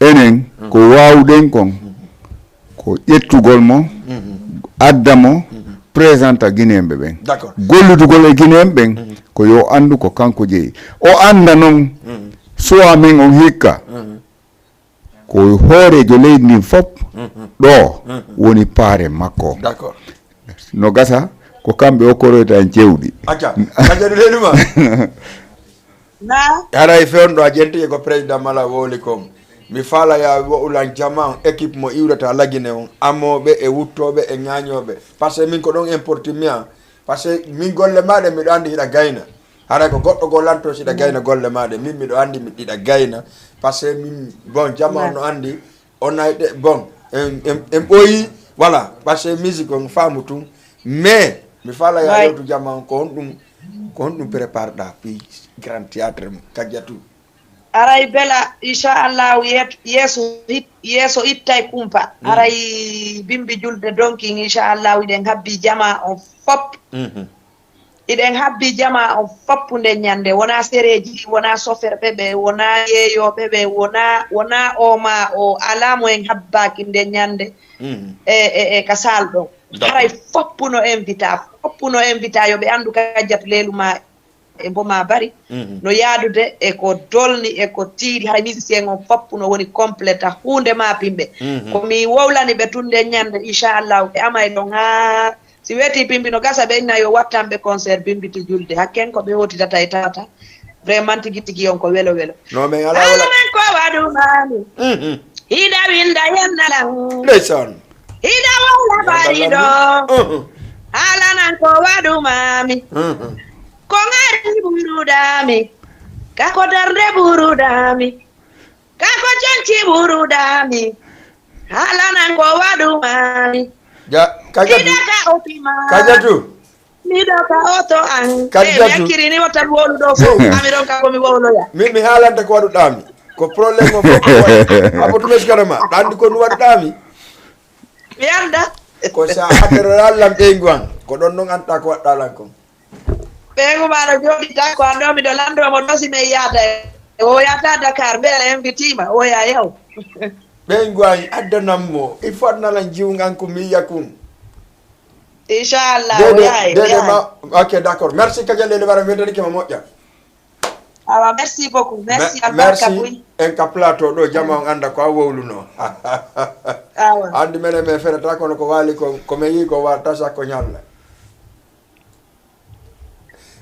enen, ko waawuɗen kon, ko ƴettugol mo, adda mo, présenta Guinéen ɓe ɓen. D'accord. Golludugol e Guinéen ɓen, ko yo anndu ko kanko jeyi. O annda non, soit men on hikka, ko hooreejo leydi ndin fop, ɗo woni paare makko. D'accord. No gasa, ko kamɓe o koroyta en cewɗi. Acca, acca, ɗum leydi ma. Na? Haray fewndo a jenti e ko président Mala wowli kon. Mi faala ya wo'ulan jama on, équipe mo iwrata lagine on, amooɓe e wuttooɓe e ŋaañooɓe. Parce que min ko ɗon importi mi a. Parce que min golle maaɗe miɗo anndi hiɗa gayna. Haray ko goɗɗo goo lanto siɗa gayna golle maaɗe. Min miɗo anndi mi-, hiɗa gayna. Parce que min, bon, jama on no anndi, on ay ɗe, bon, en, en, en ɓooyi, voilà, parce que musique on faamu tun. Mais, mi faala ya yewtu jama on, ko honɗum, ko honɗum prépare ɗa, puis grand théâtre mo, Kadiatou? Haray bela, inchallahu, yeeso ittay kumpa. Haray bimbi julde donkin, inchallahu, iɗen habbi jama on fop. Iɗen habbi jama on fop nde ñande, wona sereji, wona soferɓe ɓe, wona yeeyoɓe ɓe, wona wona o ma o, ala mo en habbaaki nde ñande. E e e ka sal ɗo. Haray foppu no invita, foppu no invita, yo ɓe anndu kajjatu leelu ma e mbo ma bari no yaadude e ko dolni e ko tiiɗi. Haray musicien on foppu no woni completa huunde ma pimɓe. Ko mi wowlani ɓe tun nde ñande, inchallahu, ɓe amay ɗon haa si weeti pimbi no gasa, ɓe inna yo wattanɓe concert bimbiti julde, hakken ko ɓe wotidata e tawata. Vraiment tigi tigi on ko welo welo. No men ala wala. Alanan ko waɗumami. Hiɗa winda yennalan. Ndeysaan. Hiɗa wala bariɗo. Alanan ko waɗumami. Ko ngari buruɗami. Kako darde buruɗami. Kako conci buruɗami. Alanan ko waɗumami. Ja, kajatu. Hiɗa ka opima. Kajatu. Miɗo ka oto an. Kadi e mi jatu. Akkirini o tan wowluɗo fof. Ami ɗon ka komi wowloya. Mi mi haalanta ko waɗuɗaami. Ko problème o fof ko waɗi. Apo tuma sikana ma. Ɗandi ko nu waɗuɗaami. Mi annda. Ko sa affaire o yallam ɓeyngu an. Ko ɗon noon annda ko waɗɗa lan kon. Ɓeyngu ma no jooɗi tan ko an ɗo miɗo lanndo mo ɗo si mi yaata e. O yaata Dakar mbele invitiima o ya yaw. Ɓeyngu an addanam mo. Il faut adnalan jiwngan ko mi yiya kun. Inchallah o yahay. Dede ma. Ok, d'accord, merci kajal lele bara mi weddani kema moƴƴa. Awa, merci beaucoup. Merci. Albarka buy en ka plateau ɗo jama on annda ko a wowluno. Awa. Anndi menen men ferata kono ko waali ko ko men yi ko waalta sakko ñalla.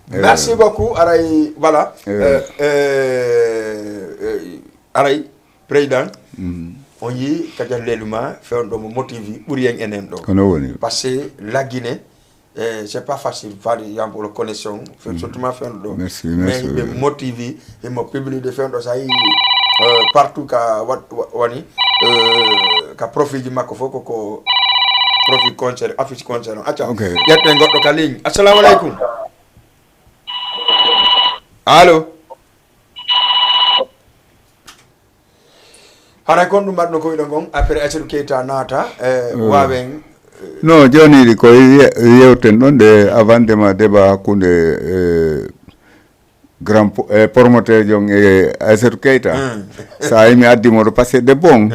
Merci beaucoup aray voilà. Aray. Président, on yii kadi leluma fewndo mo motivi ɓuri en enen ɗo. Kono woni parce que laggine. Eh, c'est pas facile par exemple le connexion, surtout ma fewndo ɗo. Mais ɓe motivi himo publide fewndo sa yi. Partout ka wani ka profilji makko fof koko profil concert, affiche concert on acca. Ƴetten goɗɗo ka ligne. Assalamu aleykum. Allo. Haray kon ɗum mbaɗno ko wiɗo ngon après Aysatu Keyta naata e waawen. No jooni ɗi ko yewten ɗon de avant de ma débat hakkunde grand promoteur jon e Aysatu Keyta. Sa yi mi addi mo ɗo parce que debbo on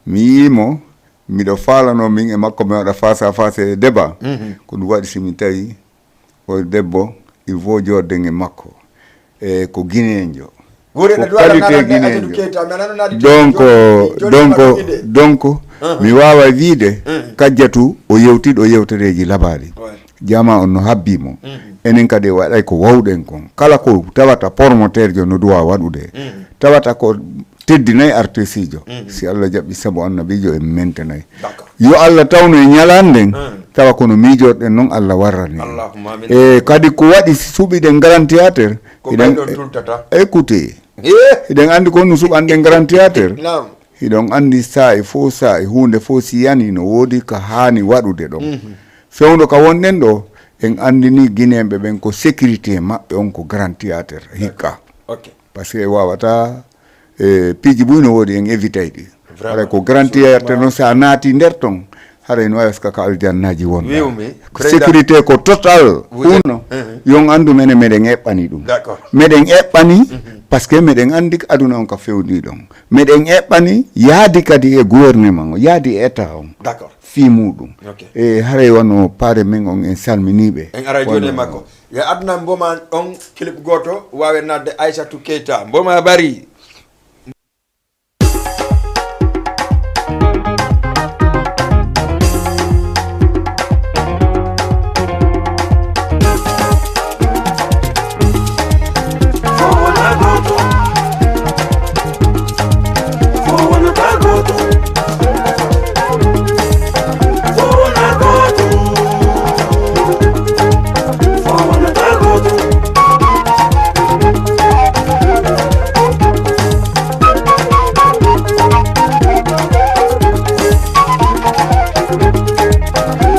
mi yii mo miɗo faalano min e makko mi waɗa face à face e débat. Ko ɗum waɗi si mi tawi o debbo il faut jooɗden e makko. E ko guinéenjo. Ko qualité guinéenjo. Donc donc donc mi waawa wiide kajjatu o yewtiɗo yewtereeji labaali. Jama on no habbi mo. Enen kadi waɗay ko wawɗen kon kala ko tawata promoteur jo no duwa waɗude. Tawata ko teddinay artisiijo. Si Allah jaɓi sabu annabiijo en mentanay. Yo Allah tawnu e ñalaande nden tawa kono miijoɗen noon Allah warrani. E kadi ko waɗi si suɓiɗen grand théâtre. Ko ɓayɗon tultata. Écoutez. Hiɗen anndi ko honno suɓanɗen grand théâtre. Hiɗon anndi saa'i fof saa'i huunde fof si yani no woodi ka haani waɗude ɗon. Fewndo ka wonɗen ɗo en anndini guinéenɓe ɓen ko sécurité maɓɓe on ko grand théâtre hikka. Parce que wawata e piiji buy no woodi en évitay ɗi. Haray ko grand théâtre noon sa naati nder ton haray no wayaska ka aljannaji wonɗa. Sécurité ko total. Hunno yon anndu mene meɗen eɓɓani ɗum. Meɗen eɓɓani parce que meɗen anndi aduna on ka fewndi ɗon. Meɗen eɓɓani yaadi kadi e gouvernement o yaadi e état on. Fii muɗum. E haray wano paare men on en salminiɓe. En aray joni e makko. Yo aduna mboma on clip goto wawe nadde Aissatou Keita mboma bari.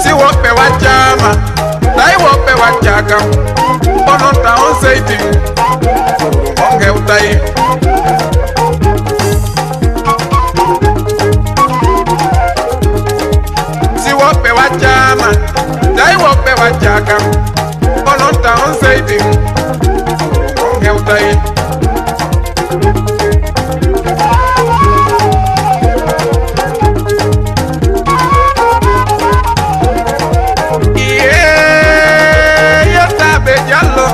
Si woɓɓe waccama tawi woɓɓe waccakam onon ta on seytin on hewtay. Accaa kam, onon ta on seydi, on hewtay. Iyee, yettaaɓe Jallo,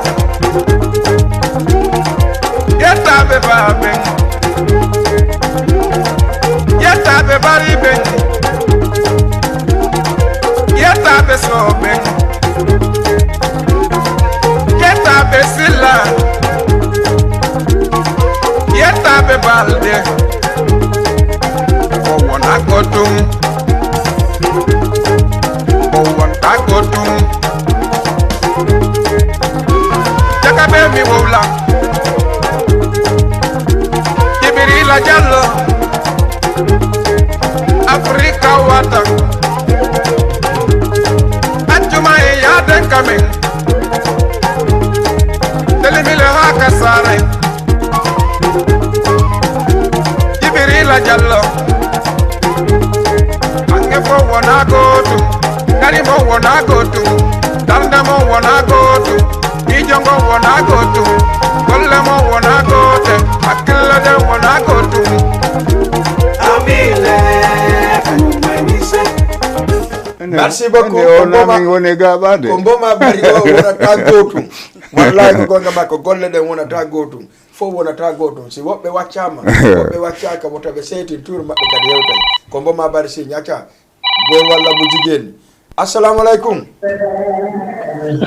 yettaaɓe Baaɓe, yettaaɓe Bariɓe, yettaaɓe Sooɓe, yettaaɓe Silla, yettaaɓe Balde. O wona ko ɗum, o wonta ko ɗum. Jaka ɓe mi wowla. Jibrila Jallo, Afrika wata. Accuma e yaaden kamen. Telimile haa ka saare. Jibrila Jallo. Ange fo wona gootum. Ngari mo wona gootum. Darnde mo wona gootum. Miijo ngo wona gootum. Golle mo wona goote. Hakkille ɗen wona gootum. Merci beaucoup. Ko mboma, ko mboma bari o wonata gootum. Wallahi ko gonga makko, golle ɗen wonata gootum. Fof wonata gootum. Si woɓɓe waccama, woɓɓe waccaka, wota ɓe seytin tour maɓɓe kadi hewtay. Ko mboma bari si ñaca. Gol walla mo jigéen. Assalamu alaikum.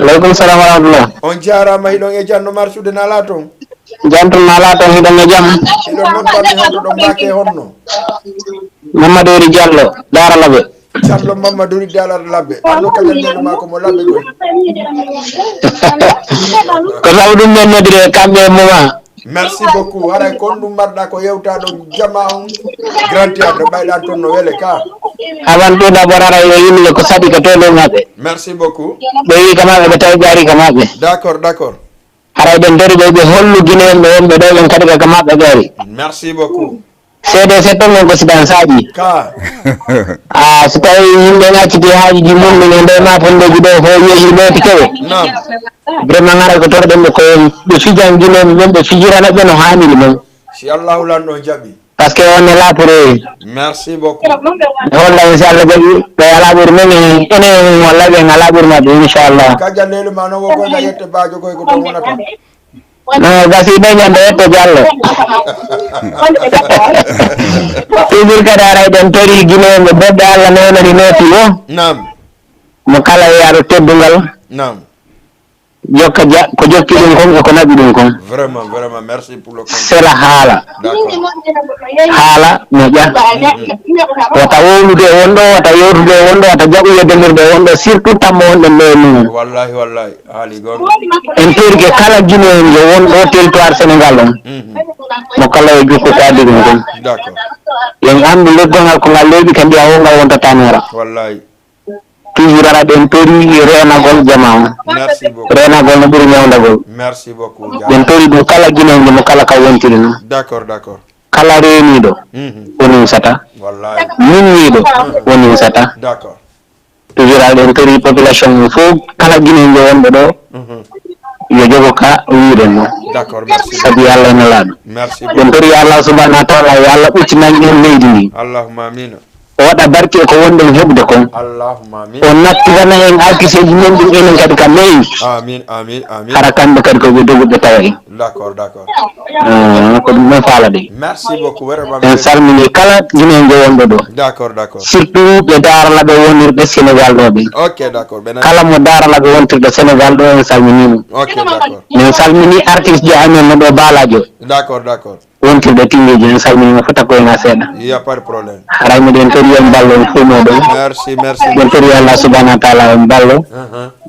Aleykum salam wa rahmatullah. On jarama, hiɗon e janno marsude nala ton. Janto nala ton, hiɗon e jam. Hiɗon noon bammi hoto ɗon mbake honno. Mamadou Ri Diallo, Dara Labe. Callo Mamadou Ri Dara Labe. Allo kala nenu ma ko mo labe ko. Ko sabu ɗum men nodire kamɓe e moma. Merci beaucoup. Haray kon ɗum marɗa ko yewtaɗo jama on grand théâtre ɓayɗan toon no wele ka. Avant tout d'abord haray yo yimɓe ko saɗi ko tole maɓɓe. Merci beaucoup. Ɓe wi ka maɓɓe ɓe tawi ɓe ari ka maɓɓe. D'accord, d'accord. Haray ɓen dori ɓe ɓe hollu guineyen ɓe wonɓe ɗo ɓen kadi ka maɓɓe ɓe ari. Merci beaucoup. Seede seɗɗo men ko sidan saaƴi. Ka. Ah, so tawi yimɓe acciti haajuji mum men e nder matondeji ɗo fof yehi looti kewe. Naam. Vraiment haray ko torɗen ɓe ko ɓe fijan guineyen ɓen ɓe fijirana ɓe no haaniri non. Si Allahu lanɗo jaɓi. Parce que on est là pour eux. Merci beaucoup. E holla inchallah jaɓi ɓe ala ɓuri men e enen walla ɓen ala ɓuri maɓɓe inchallah. Ka jallelu ma noon wo koyga yette baajo koy ko toon wonata. No gasi ɓe ñande yette Jallo. Toujours kadi ara eɗen tori guineɓe bebɓe Allah newnani nooti o. Naam. Mo kala e yaɗo teddungal. Naam. Jokka ja ko jokki ɗum kon e ko naɓi ɗum kon. Vraiment, vraiment, merci pour le conseil. Sela haala. D'accord. Haala moƴƴa. Wata wowlude e wonɗo, wata yewtude e wonɗo, wata jaɓu yeddondirde e wonɗo, surtout tammo wonɗen ɗo e mum. Wallahi, wallahi. Haali goonga. En torike kala Guinéen yo won ɗo territoire Sénégal on. Mhm. Mo kala e jokku ko addi ɗum kon. D'accord. Yen anndu leggol ngal ko ngal leeɓi ka ndiya o ngal wontata noora. Wallahi. Toujours ara ɓen tori reenagol jama on. Merci beaucoup. Reenagol no ɓuri ñawndagol. Merci beaucoup. Ɓen tori ɗum kala Guinéen mo kala ka wontiri non. D'accord, d'accord. Kala reeniiɗo o ninsata. Minniiɗo o ninsata. Toujours aɗen tori population o fof kala Guinéen wonɓe ɗo yo jogo ka wiiɗen mo. Sabi yo Allah e Nelaaɗo. Ɓen tori yo Allah subahanahu wa taala yo Allah ɓuttinan en leydi ndi. O waɗa barke e ko wonɗen heɓude kon. O nattirana en arkiseeji men ɗin enen kadi ka leydi. Hara kamɓe kadi ko ɓe doguɓe tawa en. D'accord, d'accord. Ah, ko ɗum ɗon faala de. Merci beaucoup, vraiment. En salmini kala Guinéen wonɓe ɗo. D'accord, d'accord. Surtout ɓe daralaɓe wonirɓe Sénégal ɗo ɓe. Ok, d'accord. Kala mo daralaɓe wontirɗo Sénégal ɗo en salmini mo. Ok, d'accord. Min salmini artiste jo amen no ɗo Balajo. D'accord, d'accord. Wontirɗo tingeji en salmini mo fota ko ena seeɗa. Il y a pas de problème. Haray miɗen tori en ballo en fof moɗon. Merci, merci. Miɗen tori Allah subhanahu wa taala en ballo.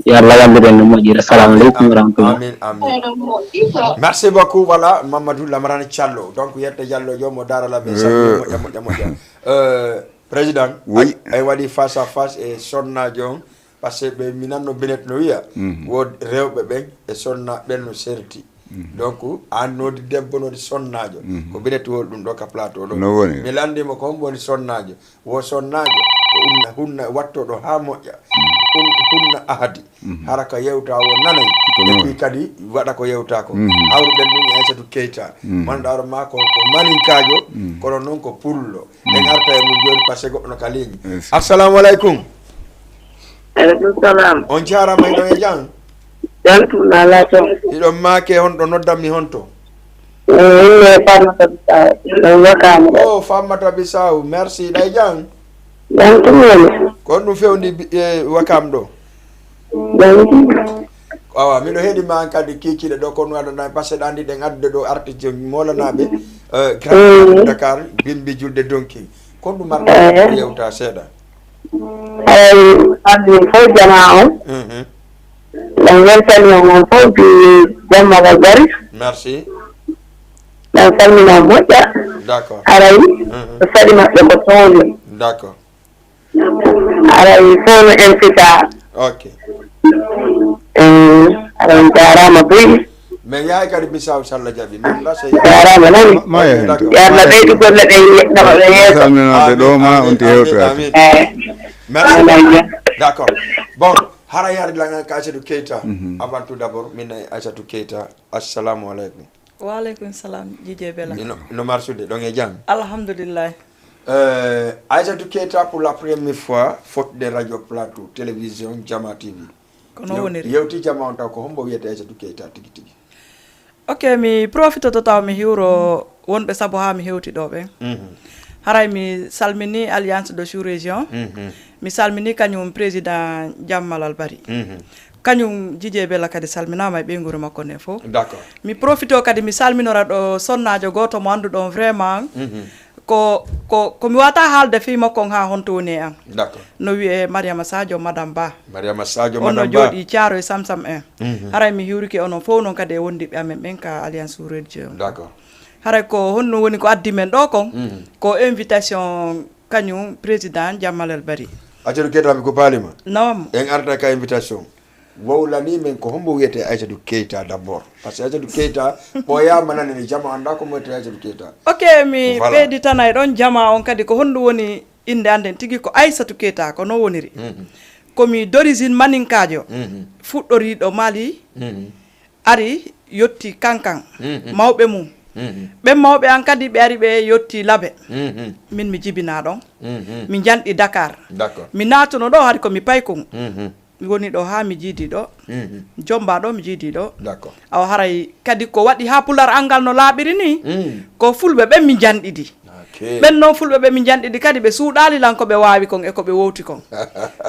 Yo Allah wallu ɓen no moƴƴiri. Assalamu aleykum wa rahmatullah. Amin, amin. Merci beaucoup. Voilà, Mamadou Lamarane Thiallo. Donc, yette Diallo jomo darala ɓe salmini moƴƴa moƴƴa moƴƴa. Euh, président, oui. Ay waɗi face à face e sonnajo on parce que ɓe mi nanno Benet no wiya wo rewɓe ɓen e sonna ɓen no serti. Donc an nodi debbo nodi sonnajo ko Benet woni ɗum ɗo ka plateau ɗo. No woni. Mi landimo ko hombo woni sonnajo. Wo sonnaajo Hunna, hunna watto ɗo haa moƴƴa. Hun-, hunna ahadi. Mhm. Hara ko yewta o nanay. Ko noon. Et puis kadi waɗa ko yewta ko. Mhm. Hawruɗen ɗum e Aissatou Keita. Mhm. Manɗaaro ma ko, ko maninkaajo, mhm, kono noon ko pullo. Mhm. En arta e mum jooni par ce que goɗɗo no ka ligne. Yes. Assalamu alaikum. Alaikum salam. On jaaraama, hiɗo e jam? Jam tuma la to. Hiɗo maake honɗo noddanmi honto? Eh, inne Farmata Bisaw. Ɗon Wakaam ɗo. Oh, Farmata Bisaw. Merci. Ɗay jam? Jam tuma. Ko honɗum fewndi bi-, e Wakaam ɗo? Jam tuma. Awa, miɗo heɗi ma an kadi kiikiiɗe ɗo, kono adana, parce que ɗan ɗiɗen addude ɗo artiste moolanaɓe, eh, Grand Dakar, bimbi julde donki. Ko honɗum marɗa ko yewta seeɗa? Eyi, salmin fof jama on. Mhm. Ɗen weltani on, on fof, bi jamma ka gari. Merci. Ɗen salmina moƴƴa. D'accord. Aray, mhm, ko saɗi maɓɓe ko toowde. D'accord. Aray, fof no en fita. Ok. Eh, aray, on jaaraama buy. Min yahay kadi Bisaw, so Allah jaɓi. Min la sey. Jaaraama noon. Ma, ma en. D'accord. Yo Allah ɓeydu golle ɗe, yeeso. Salminoɓe ɗo ma on ti hewtoyde. Amin, amin. Eh. Merci. Amin. D'accord. Bon, hara yaade langan ka Aissatou Keita. Mhm. Avant tout d'abord, min e Aissatou Keita. Assalamu alaikum. Wa alaikum salam, Jije Bella. No, no marsude, ɗon e jam? Alhamdulillah. Euh, Aissatou Keita, pour la première fois, faute de radio plateau, télévision, Jama T V. Ko no woniri? Yewti jama on taw ko hombo wiyete Aissatou Keita tigi tigi? Ok, mi profitoto taw mi hiwro wonɓe sabu haa mi hewti ɗo ɓen. Mhm. Haray mi salmini Alliance de Sous-Région. Mhm. Mi salmini kañum président Jammal Albari. Mhm. Kañum Jije Bella kadi salminaama e ɓeynguure makko nden fof. D'accord. Mi profito kadi mi salminora ɗo sonnaajo gooto mo annduɗon vraiment. Mhm. Ko, ko, ko mi wata haalde fii makko on haa honto woni e an. D'accord. No wi'e Mariama Sadio, Madame Ba. Mariama Sadio, on no Madame Ba. Jooɗii Caaroy Samsam en. Mhm. Haray mi hiwrike onon fof noon kadi e wondiɓɓe amen ɓen ka Alliance Sous-Région. D'accord. Haray ko honno woni ko addi men ɗo kon? Mhm. Ko invitation kañum président Jammal Albari. Aissatou Keita, mi ko paalima. Naam. En arta ka invitation. Wowlani men ko hombo wiyete Aissatou Keita d'abord. Parce que Aissatou Keita, ɓooyaama nane ni jama annda ko mo wiyete Aissatou Keita. Ok, mi Voilà. ɓeyditanay ɗon jama on kadi ko honɗum woni innde an nden tigi ko Aissatou Keita, ko non woniri. Mhm. Ko mi d'origine maninkaajo, Mhm. fuɗɗoriiɗo Mali, Mhm. ari yotti Kankan, Mhm. mawɓe mum. Mhm. Ɓen mawɓe an kadi ɓe ari ɓe yotti Labe. Mhm. Min mi jibinaa ɗon. Mhm. Mi janɗi Dakar. D'accord. Mi naatuno ɗo hari ko mi paykun. Mhm. Mi woni ɗo haa mi jiidi ɗo. Mhm. Jomba ɗo mi jiidi ɗo. D'accord. Awa haray kadi ko waɗi haa pular an ngal no laaɓiri ni, Mm. ko fulɓe ɓen mi janɗidi. Ok. Ɓen non fulɓe ɓe mi janɗidi kadi ɓe suuɗaali lan ko ɓe waawi kon e ko ɓe wowti kon.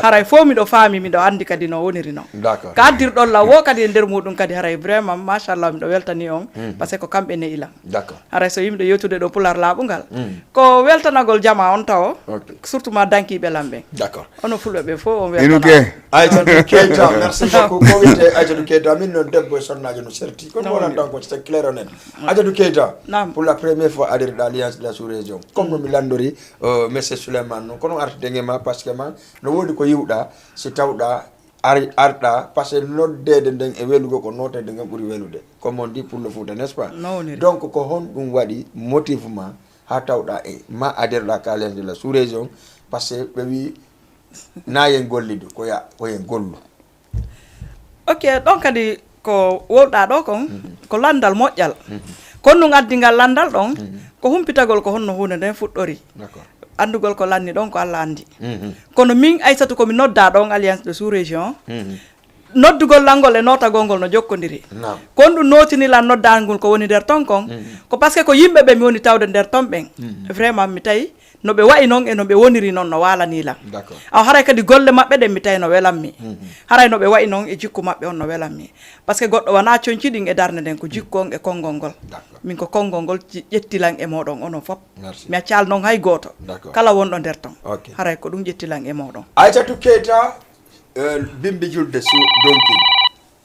Haray fof miɗo faami, miɗo anndi kadi no woniri non. D'accord. Ka addirɗon lan wo kadi e nder muɗum kadi haray vraiment, machallah, miɗo weltani on, Mhm. parce que ko kamɓe ne'i lan. D'accord. Haray so yimɓe yewtude ɗo pular laaɓungal, Mm. ko weltanagol jama on tawo, Ok. surtout ma dankiiɓe lan ɓen. D'accord. Onon fulɓe ɓe fof on Inu weltanaama. Ke. Aissatou Keita, merci beaucoup. Ko wiyete Aissatou Keita, min noon debbo e sonnaajo no serti. Kono Non, wonani non. tan ko c'est clair honnête. Aissatou Keita, Naam. pour la première fois adhéré de l'Alliance de la Sous-Région. Comme no mi lanndori, euh, Monsieur Souleymane noon, kono artide e ma, parce que ma, no woodi ko yiwɗa, si tawɗa, ari, arɗa, parce que noddeede nden e welugo ko nooteede ngen ɓuri welude. Comme on dit pour le Fouta, n'est-ce pas? No woniri. Donc, ko honɗum waɗi motif ma, haa tawɗa e ma adhéré de l'Alliance de la Sous-Région, parce que ɓe wi na yen gollidu, ko ya, ko yen gollu. Ok, ɗon kadi ko wowɗa ɗo kon, Mhm. ko lanndal moƴƴal. Mhm. Kon ɗum addi ngal lanndal ɗon, Mhm. ko humpitagol ko honno huunde nden fuɗɗori. D'accord. Anndugol ko lanni ɗon ko Allah anndi. Mhm. Kono min Aissatou ko mi nodda ɗon Alliance de Sous-Région, Mhm. noddugol lan ngol e nootagol ngol no jokkondiri. Naam. Kon ɗum nootini lan noddaangol ko woni nder ton kon, Mhm. ko parce que ko yimɓe ɓe mi woni tawde nder ton ɓen. Mhm. Vraiment, mi tawi no ɓe wa'i non e no ɓe woniri non no waalani lan. D'accord. Awa haray kadi golle maɓɓe ɗen mi tawi no welammi. Mhm. Haray no ɓe wa'i non e jikku maɓɓe on no welammi. Parce que goɗɗo wona conci ɗin e darnde nden, ko jikku on e konngol ngol. D'accord. Min ko konngol ngol ƴetti lan e moɗon onon fop. Merci. Mi accaali non hay gooto. D'accord. Kala wonɗo nder ton. Ok. Haray ko ɗum ƴetti lan e moɗon. Aissatou Keita, euh, bimbi julde su donki.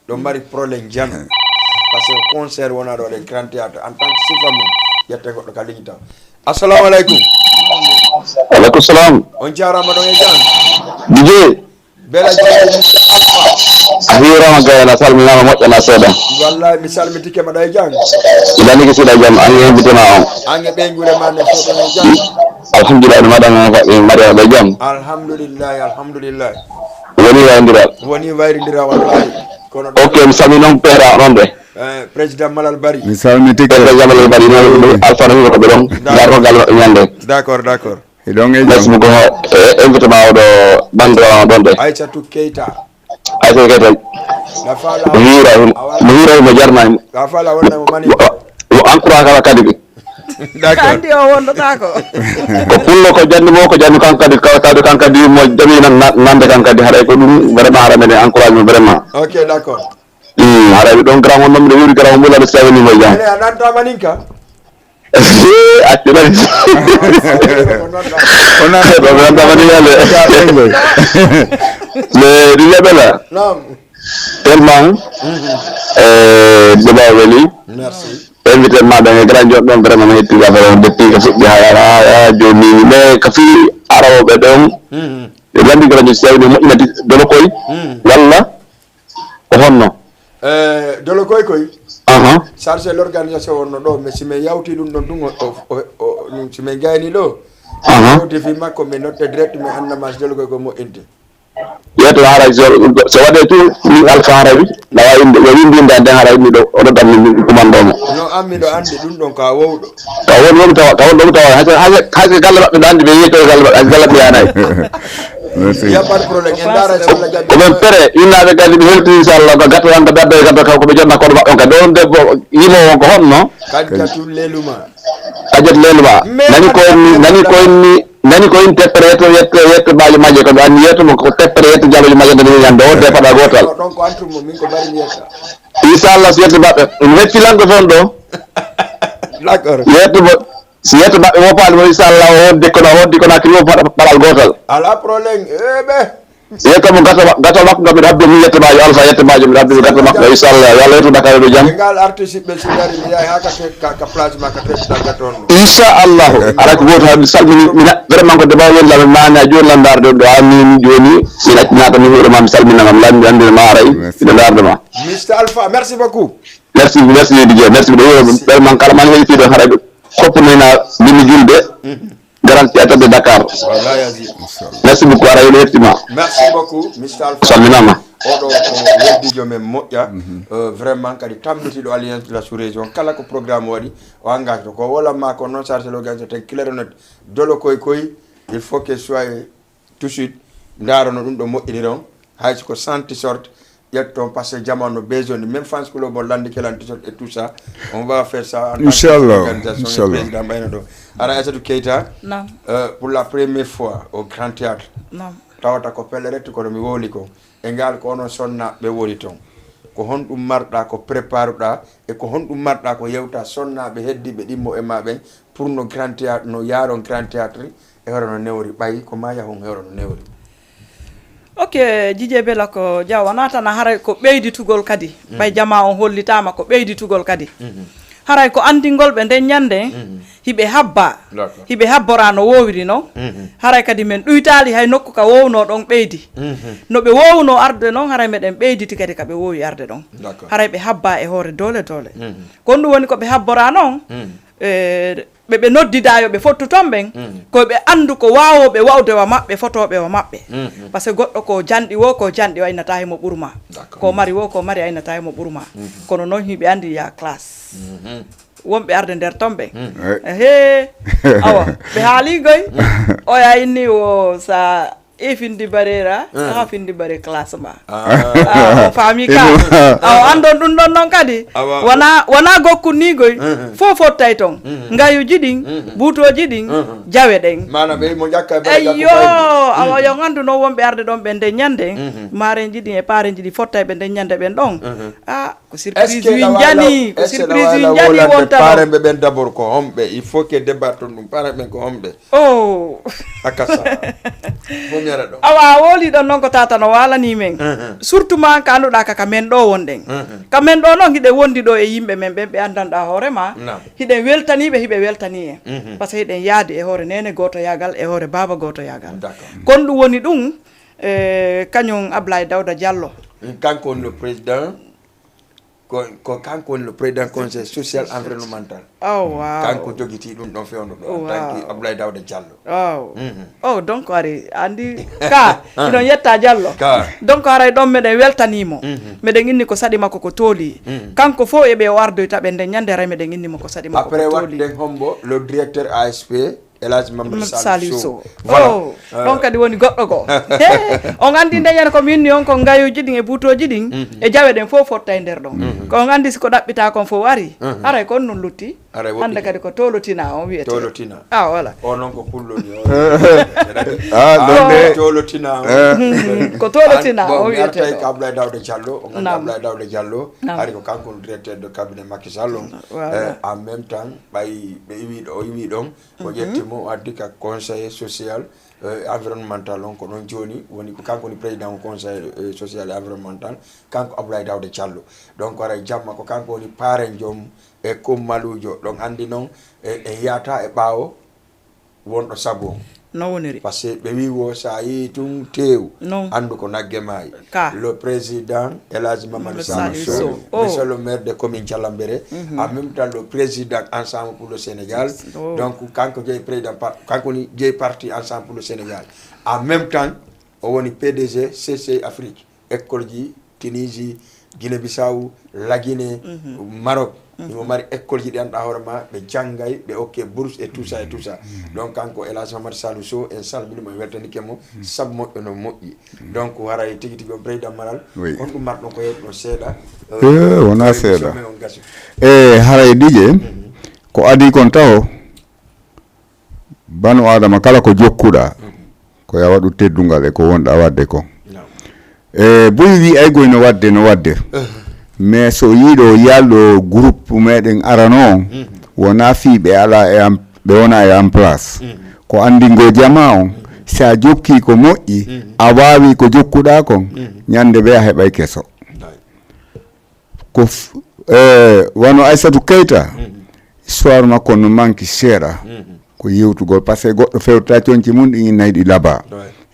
Ɗo mari problème jano. Parce que concert wona ɗo ɗen grand théâtre en tant que sifa mum. Yette goɗɗo ka ligne taw. Assalamu alaikum. Alaikum salam. On jarama ɗon e jam. D J. Bela jam, Mister Alpha. A hiirama gayna, salminama moƴƴana seeɗa. Wallahi mi salmitike ma ɗo e jam. Idaniki siɗa jam, an e mbitema on. An e ɓeynguure ma ne soɗo e jam. Alhamdulillah, no mbaɗa, no mbaɗa, mbaɗa ɓe jam. Alhamdulillahi, alhamdulillahi. Woni wayndira. Woni wayrindira wallahi. Kono ɗo Ok, mi salmini noon peera on ɗe. Eh, président Malal Bari. Mi salmitikke. Peera jamal bari noon alfana mi ko ɓe ɗon. Ngar ko gal maɓɓe ñande. D'accord, d'accord. Hiɗon e Merci jam. Beaucoup. E invité ma oɗo bandirawo ɗon ɗe. Aissatou Keita. Ay so kete. La fala. Mo hiira himo mo hiira himo jarna himo. La fala wonna mo mani. Mo encourage kala kadi ɓe. D'accord. Andi o wondotako. Ko pullo ko janni mo ko janni kan kadi kawtade kan kadi mo jaɓi nan nande kan kadi haray ko ɗum vraiment haray mene encourage mo vraiment. Ok, d'accord. Hmm, haray ɓe ɗon grand on noon miɗo wuri grand on ɓulaɗo sewni mo jam. Ene a nanta maninka. Accu ɗon. Ona Ɗo mi nanta maninka de. Mais ɗi jaɓela. Naam. Tellement. Eh, débat weli. Merci. Invité ma ɗon e grand joɗɗo on vraiment mi hetti affaire on depuis ko fuɗɗi ha yara ha joni mais ko fi arawoɓe ɗon. Ɓe landi ko radio sewni moƴƴinati dolo koy. Walla ko honno? Eh, dolo koy koy. Aha. Chargé l'organisation wonno ɗo mais si min yawti ɗum ɗon ɗum o- o- o- o- ɗum si min gayni ɗo. Aha. Yawti fi makko min notte direct mi annama si dolo koy koy moƴƴinte. Yeto haray so so waɗe tu min alfa haray mi nawa inde yo windi inde ande haray miɗo oɗo dammi kumanɗo mo. No an miɗo andi ɗum ɗon ka wowɗo. Ka won ɗomi tawa ka won ɗomi tawa hake hake hake galle maɓɓe ɗo andi ɓe yeeto e galle maɓɓe hake galle maɓɓe yanay. Merci. Yabat problème en dara sella Ko ɓen jabbi. Pere innaaɓe kadi ɓe helti inchallah ko gatto tan ko darde e gaddo kam ko ɓe jonna koɗo maɓɓe ka ɗo on debbo yimo on ko honno? Kadi ka tun leluma. Ajat leluma. Nani ko en ni nani ko en ni nani ko en teppere yetto yetto yetto baajo majje ko ɓe anni yetto mo ko teppere yetto jalojo majje nde yande o de paɗa gotal. Ɗon ko antum mo min ko bari mi yetta. Inchallah so yetto maɓɓe ɗum hecci lanko toon ɗo. D'accord. Yetto mo si yetto maɓɓe wopaali mo inchallah o wodde kono o wodde kono hakki wopaɗa paɗal gotal. Ala problème. Eh ɓe. Yetto mo gato gato makko ngam miɗo habde mi yetto maajo alfa yetto maajo miɗo habde mi gato makko inchallah yo Allah yetto dakare ɗo jam. Ɓe ngal artiste ɓe si ngari mi yahi ha ka fe- ka ka place ma ka festival ka toon. Inchallahu. Ara ko goto ha mi salmini mina vraiment ko deba woni lamen mani a joni lamdare ɗon ɗo amin joni. Min accinata mi hoore ma mi salminama mi lamdi andire ma aray. Miɗo darde ma. Mister Alpha, merci beaucoup. Merci merci DJ merci miɗo yoro ɓerman kala man heɗitiɗo haray ɓe. Koppunoyna bimmi julde. Garanti attade Dakar. Wallahi azim. Merci beaucoup ara yeɗo yettima. Merci beaucoup Mister Alpha. Salminama. Oɗo ko weddijo men moƴƴa. Euh, vraiment kadi tambitiɗo alliance de la sous région kala ko programme waɗi o engage to ko wolamma ko noon chargé l'organisation ten claironet dolo koy koy. Il faut que soit tout de suite ndarono ɗum ɗo moƴƴiniron. Hay soko santi sorte ƴetton parce que jamanu no besoin de même fans club on landi kelan t-shirt et tout ça. On va faire ça en tant que Inchallah, organisation et inchallah. Président mbayno ɗo ara Aissatou Keita. Naam. Euh, pour la première fois au grand théâtre. Naam. Tawata ko pelle rette kono mi wowli ko e ngal ko onon sonna ɓe woni toon. Ko honɗum marɗa ko préparuɗa e ko honɗum marɗa ko yewta sonnaɓe heddiɓe ɗimmo e ma ɓen pour no grand théâtre no yaron grand théâtre e hoore no newri ɓay ko ma yahun e hoore no newri. Ok, Jije Bela ko jaw wona tan haray ko ɓeyditugol kadi. Ɓay jama on hollitama ko ɓeyditugol kadi. Haray ko andingol ɓe nden ñande hiɓe habba. Hiɓe habbora no wowiri non. Haray kadi men ɗuytali hay nokku ka wowno ɗon ɓeydi. No ɓe wowno arde non haray meɗen ɓeyditi kadi ka ɓe wowi arde ɗon. Haray ɓe habba e hoore doole doole. Kon ɗum woni ko ɓe habbora non. E, ɓe ɓe noddida yo ɓe fottu toon ɓen. Ko ɓe anndu ko waawooɓe wa'ude wa maɓɓe fotooɓe wa maɓɓe. Parce que goɗɗo ko janɗi wo ko janɗi o aynata himo ɓurma. Ko mari wo ko mari aynata himo ɓurma. Kono noon hiɓe anndi ya classe. Wonɓe arde nder toon ɓen. Ehe. Awa ɓe haali goy. Oya inni wo sa e findi barera ha findi bare classe ma. Ah, o faami ka. Awa andon ɗum ɗon noon kadi. Wona wona gokkun ni goy. Fof fottay toon. Ngayuji ɗin, buutoji ɗin, jawe ɗen. Mana ɓe mo jakka e bare. Eyyo. Awa yo anndu noon wonɓe arde ɗon ɓe nde ñande. Marenji ɗin e parenji ɗi fottay ɓe nde ñande ɓen ɗon. Ah, ko surprise wi jani ko surprise wi jani wontano. Parenɓe ɓen d'abord ko homɓe il faut que débat ton ɗum parenɓe ɓen ko homɓe. Oh. Akasa. Fof mi ara ɗo. Awa a woli ɗon noon ko tata no walani men. Surtout ma ka annduɗa ka ka men ɗo wonɗen. Ka men ɗo noon hiɗen wondi ɗo e yimɓe men ɓen ɓe anndanɗa hoore ma. Hiɗen weltaniɓe hiɓe weltani en. Parce que hiɗen yaadi e hoore nene gotoyagal e hoore baba gotoyagal. Kon ɗum woni ɗum. E kañum Ablaye Dawda Diallo. Kanko woni le président. ko, ko kanko woni le président conseil social environnemental. Oh, wow. Kanko jogitii ɗum ɗon fewndo ɗo en tant que Abdoulaye Daouda Diallo. Oh. Oh, donc ari andi ka iɗon yetta Diallo. Donc haray ɗon meɗen weltanii mo. Meɗen inni ko saɗi makko ko tooli. Kanko fof e ɓe o ardoyta ɓe nden ñande haray meɗen inni mo ko saɗi makko ko tooli. Après waɗden hombo le directeur A S P, Elhadji Mamadou Saliou Sow. Voilà. Oh, ɗon kadi woni goɗɗo goo. On anndi nde ñande ko mi inni on ko ngayuuji ɗin e buutooji ɗin e jawe ɗen fof fotta e nder ɗon. Ko on anndi si ko ɗaɓɓitaa kon fof ari, aray ko on nun lutti. Hannde kadi ko toolotinaa on wiyetee. Toolotinaa. Ah, voilà. O noon ko pullo ni. Ah, ɗon de. Toolotinaa on. Ko toolotinaa on wiyetee. Ko Abdoulaye Daouda Diallo. On anndi Abdoulaye Daouda Diallo. Hari ko kanko directeur de cabinet Macky Sall on. En même temps, ɓay ɓe iwi ɗo, o iwi ɗon. O ƴetti mo, o addi ka conseil social environnemental on, ko ɗon jooni woni ko kanko woni président o conseil social et environnemental, kanko Abdoulaye Daouda Diallo. Donc haray jamma ko kanko woni parenjo e kummaluujo. Ɗon anndi noon en yahata e ɓaawo wonɗo sabu on. No woniri? Parce que ɓe wi wo so a yii tun teew, anndu ko nagge maayi. Le président Elhadji Mamadou Saliou Sow, monsieur le maire de commune Dialambéré, en même temps le président Ensemble pour le Sénégal. Donc kanko jeyi président, kanko ni jeyi parti Ensemble pour le Sénégal. En même temps o woni P D G C C Afrique, école ji Tunisie, Guinée Bissau, la Guinée, Maroc. Imo mari école ji ɗi annduɗaa hoore ma ɓe janngay, ɓe okke bourse et tout ça et tout ça. Donc kanko Elhadji Mamadou Saliou Sow en salmini mo, en weltanike mo. Sabu moƴƴo no moƴƴi. Donc haray tigi tigi on président Malal, on ɗum marɗon ko yeeɗuɗon seeɗa? Wona seeɗa. E haray Didier, ko adii kon taho, banu adama kala ko jokkuɗaa, ko yo a waɗu teddungal e ko wonɗaa waɗde kon. E buy wi ay goy no waɗde no waɗde, mais so yiiɗo yalɗo groupe meɗen arano on, wona fii ɓe ala e am ɓe wona e en place. Ko anndingo jama on, si a jokkii ko moƴƴi, a waawi ko jokkuɗaa kon, ñande ɓe a heɓay keso. Ko wano Aysatu Keyta, histoire makko no manki seeɗa. Ko yewtugol, parce que goɗɗo fewtata conci mum ɗin inna hiɗi laba.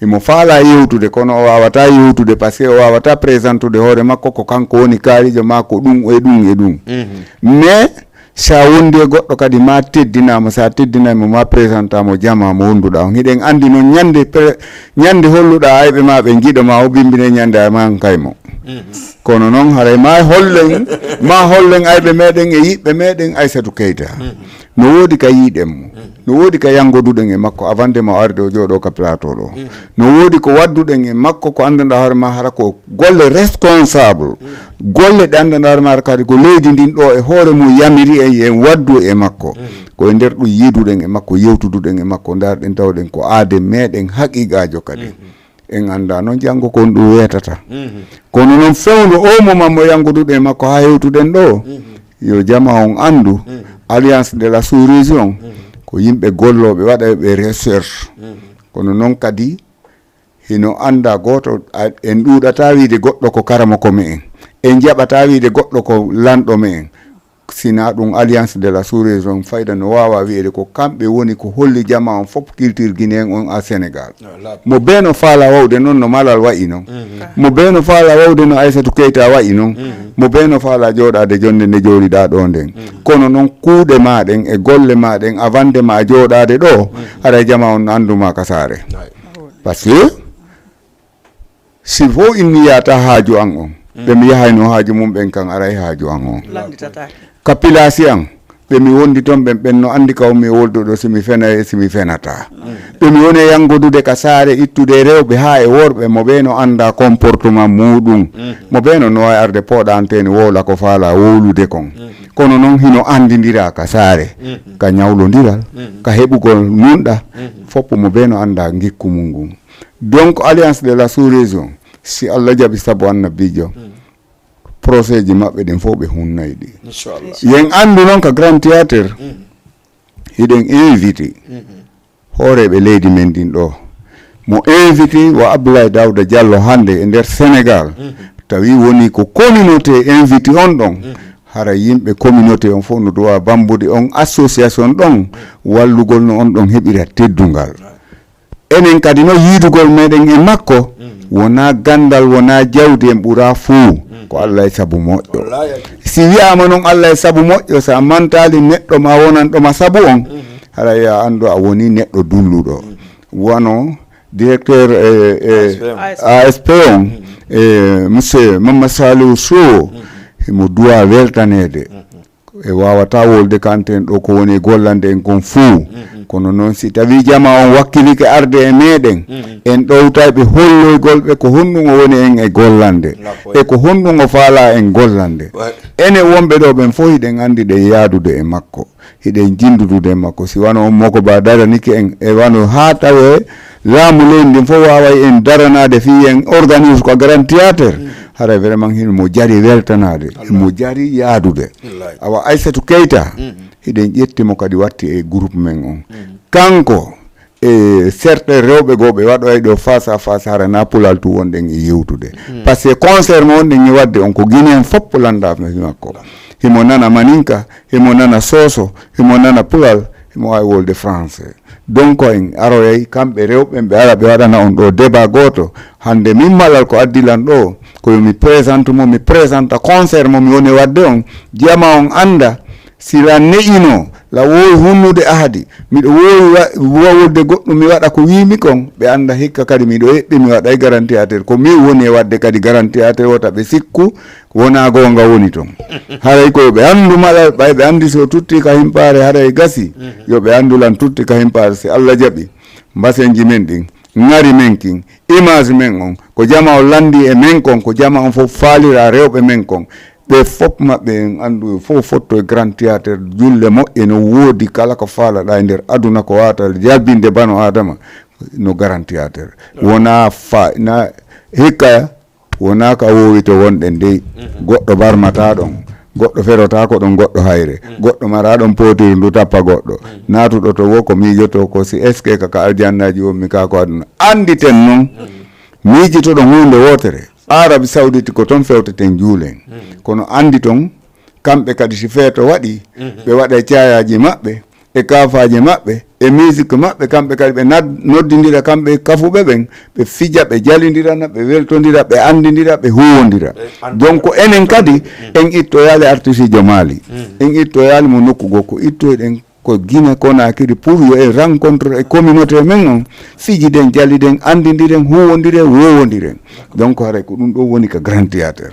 Himo faala yewtude, kono o wawata yewtude, parce que o wawata présentude hoore makko ko kanko woni kaalijo ma, ko ɗum e ɗum e ɗum. Mais sa wondi e goɗɗo kadi ma teddinamo, sa teddinay mo ma présenta mo jama mo wonduɗa on. Hiɗen andi noon ñande ñande holluɗa ayɓe ma ɓe jiɗo ma o bimbine ñande a mankay mo. Kono noon haray ma hollen ma hollen ayɓe meɗen e yiɓɓe meɗen Aysatu Keyta. No woodi ka yiiɗen mo, no woodi ka yangoduɗen e makko avant de ma o arde o jooɗo ka plateau ɗo. No woodi ko wadduɗen e makko ko anndanɗa hoore ma hara ko golle responsable, golle ɗe anndanɗa hoore ma hara kadi ko leydi ndin ɗo e hoore mum yamiri en yen waddu e makko. Ko e nder ɗum yiiduɗen e makko, yewtuduɗen e makko, ndarɗen tawɗen ko aade meɗen haqiqaajo kadi. En annda noon janngo kon ɗum weetata. Kono noon fewndo o moment mo yanngoduɗen e makko haa hewtuɗen ɗo, yo jama on anndu Alliance de la Sous-Région ko yimɓe gollooɓe waɗayɓe recherche. Kono noon kadi hino annda gooto, en ɗuuɗata wiide goɗɗo ko karamoko me'en, en jaɓata wiide goɗɗo ko lanɗo me'en. Sina ɗum Alliance de la Sous-Région, fayda no waawa wi'ede ko kamɓe woni ko holli jama on fof culture guinéen on à Sénégal. Mo bee no faala wawde noon no Malal wa'i noon. Mo bee no faala wawde no Aysatu Keyta wa'i noon. Mo bee no faala jooɗaade jonnde nde jooɗiɗaa ɗo nden. Kono noon kuuɗe ma ɗen e golle ma ɗen avant de ma jooɗaade ɗo, haray jama on no annduma ka saare. Parce que si fof inni yata haaju an on, ɓe mi yahayno haaju mum ɓen kan aray haaju an on. Ka pilasi an ɓe mi wondi toon ɓen, ɓen no anndi ka on mi wolduɗo, si mi fenay e si mi fenata. Ɓe mi woni e yanngodude ka saare, ittude e rewɓe haa e worɓe, mo ɓe no annda comportement muuɗum. Mo ɓe no no wawi arde pooɗa antenne wowla ko faala wowlude kon. Kono noon hino anndindira ka saare, ka ñawlondiral, ka heɓugol nunɗa, foppo mo ɓe no annda ngikku mum ngun. Donc Alliance de la Sous-Région, si Allah jaɓi sabu annabiijo, projet ji maɓɓe ɗin fof ɓe hunnay ɗi. Yen anndu noon ka Grand Théâtre hiɗen invité hooreeɓe leydi men ndin ɗo. Mo invité wo Abdoulaye Daouda Diallo hannde e nder Sénégal, tawi woni ko communauté invité on ɗon. Hara yimɓe communauté on fof no duwa bambude on association ɗon wallugol no on ɗon heɓira teddungal. Enen kadi no yiidugol meɗen e makko, Wonaa ganndal, wonaa jawdi en ɓuraa fuu. Ko Allah e sabu moƴƴo. Si wiyaama noon Allah e sabu moƴƴo, so a mantaali neɗɗo ma wonan ɗo ma sabu on, haray a anndu a woni neɗɗo dulluɗo. Wano directeur e, e A S P on, e monsieur Mamma Saliou Sow, himo duwa weltaneede. E waawata wolde kanten ɗo ko woni e gollande en kon fuu. Kono noon si tawi jama on wakkilike arde e meɗen, en ɗowtay ɓe holloygol ɓe ko honɗum o woni en e gollande, e ko honɗum o faala en gollande. Enen wonɓe ɗo ɓen fof hiɗen anndi ɗen yaadude e makko, hiɗen jinndudude e makko. Si wano on moko ba daranike en, e wano haa tawe laamu leydi ndin fof waaway en daranaade fii en organise ko Grand Théâtre. Haray vraiment himo jari weltanaade, himo jari yaadude. Awa Aysatu Keyta, hiɗen ƴetti mo kadi watti e groupe men on. Kanko e certains rewɓe goo ɓe waɗoyay ɗo face à face, hara na pulal tu wonɗen e yewtude. Parce que concert mo wonɗen e waɗde on ko Guinéen fof lannda fi makko. Himo nana maninka, himo nana soso, himo nana pulal, himo waawi wolde français. Donc en aroyay kamɓe rewɓe ɓe ara ɓe waɗana on ɗo débat gooto. Hannde min malal ko addi lan ɗo, ko yo mi présente mo, mi présenta concert mo mi woni waɗde on. Jama on annda, si la ne'ino, la woowi hunnude ahadi. Miɗo woowi wa-, wowde goɗɗum mi waɗa ko wiimi kon, ɓe annda hikka kadi miɗo eɓɓi mi waɗay Grand Théâtre. Ko min woni e waɗde kadi Grand Théâtre wota ɓe sikku, wonaa goonga woni ton. Haray ko yo ɓe anndu malal, ɓay ɓe anndi so tutti ka himpaare haray gasi, yo ɓe anndu lan tutti ka himpaare si Allah jaɓi. Mbasenji men ɗin, ŋari men kin, image men on, ko jama on lanndi e men kon, ko jama on fof faalira rewɓe men kon. Ɓe fof maɓɓe en anndu fof fotto e Grand Théâtre, julle moƴƴe no woodi, kala ko faalaɗa e nder aduna ko waawata jalbinde bano Adama no Grand Théâtre. Wonaa fa-, na hikka Wonaa ka woowito wonɗen dey, goɗɗo barmataa ɗon, goɗɗo ferotaa ko ɗon goɗɗo hayre, goɗɗo maraa ɗon pootiri ndu tappa goɗɗo, naatuɗo to woo ko miijotoo ko si est-ce que ka, ka aljannaaji wonmi kaa ko aduna. Annditen non, miijitoɗon huunde wootere, Arabi Sawditi ko ton fewteten juulen. Kono annditon, kamɓe kadi si feeto waɗii, ɓe waɗay caayaaji maɓɓe, e kaafaaje maɓɓe, e musique maɓɓe, kamɓe kadi ɓe nad-, noddindira kamɓe e kafuɓe ɓen, ɓe fija, ɓe jalindirana, ɓe weltondira, ɓe anndindira, ɓe huuwondira. Donc enen kadi, en ittoyaali artisiijo Mali, en ittoyaali mo nokku goo, ko ittoyɗen ko Guinée Conakry pour yo en rencontre e communauté men on, fijiden, jaliden, anndindiren, huuwondiren, woowondiren. Donc haray ko ɗum ɗo woni ka Grand Théâtre.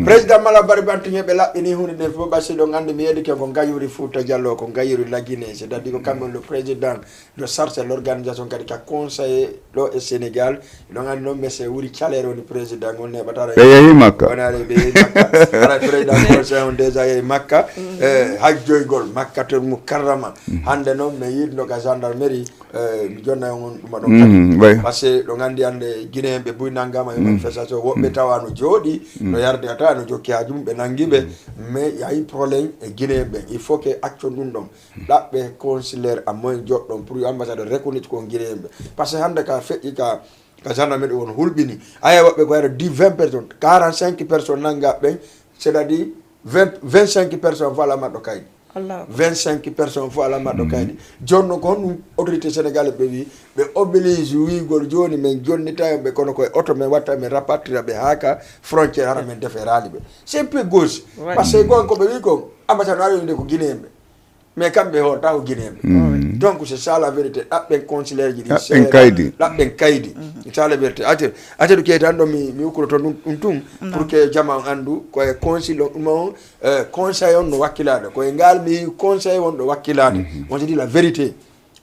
Président Mala Bari Bantuñe ɓe laɓɓini huunde nden fof, ɓay si ɗon anndi mi yeddike ko Ngayuri Fouta Diallo, ko Ngayuri Lagine, c'est-à-dire ko kamɓe le président de charge l'organisation kadi ka conseiller ɗo e Sénégal. Ɗon anndi noon monsieur Wuri Caleer woni président on neɓatara. Ɓe yehi Makka. Wonare ɓe yehi Makka. Ala président conseil on déjà yehi Makka. Eh, hajjoygol Makkatul Mukarrama. Hannde noon mi yiɗno ka gendarmerie. Eh, mi jonna on ɗuma ɗon kadi. Parce que ɗo nganndi hannde Guinéen ɓe buy nanngama e manifestation, woɓɓe tawa no jooɗi, no yarde a tawa no jokki haaju mum, ɓe nanngi ɓe. Mais y a un problème e Guinéen ɓe, il faut que accon ɗum ɗon. Ɗaɓɓe consulaire à moins joɗɗon pour yo ambassadeur reconnaître ko Guinéen ɓe. Parce que hannde ka feƴƴi ka, ka gendarmerie on hulɓini. Aya woɓɓe ko wayra dix, vingt personnes, quarante-cinq personnes nannga ɓen, c'est-à-dire vingt, vingt-cinq personnes fof ala maɗɗo kaydi. Vingt-cinq personnes fof ala maɗɗo kaydi. Jonno ko honɗum autorité sénégalais ɓe wi, ɓe oblige wiigol jooni men jonnita ɓe kono koye oto men watta men rapattira ɓe haa ka frontière hara men deferaali ɓe. C'est un peu gauche. Parce que gon ko ɓe wi ko ambassade no aɗa winde ko Guinéen ɓe. Mais kamɓe hoota ko Guinéen ɓe. Donc c'est ça la vérité. Ɗaɓɓen consulaire ji ɗi seeɗa. Ɗaɓɓen kaydi. C'est ça la vérité. Acce, acce ɗo keytan ɗo mi, mi ukkuroto ɗum, ɗum tun. Pour que jama on anndu koye consul on ɗum on. Eh, conseil on no wakkilaade. Ko e ngal mi conseil wonɗo wakkilaade. On se dit la vérité.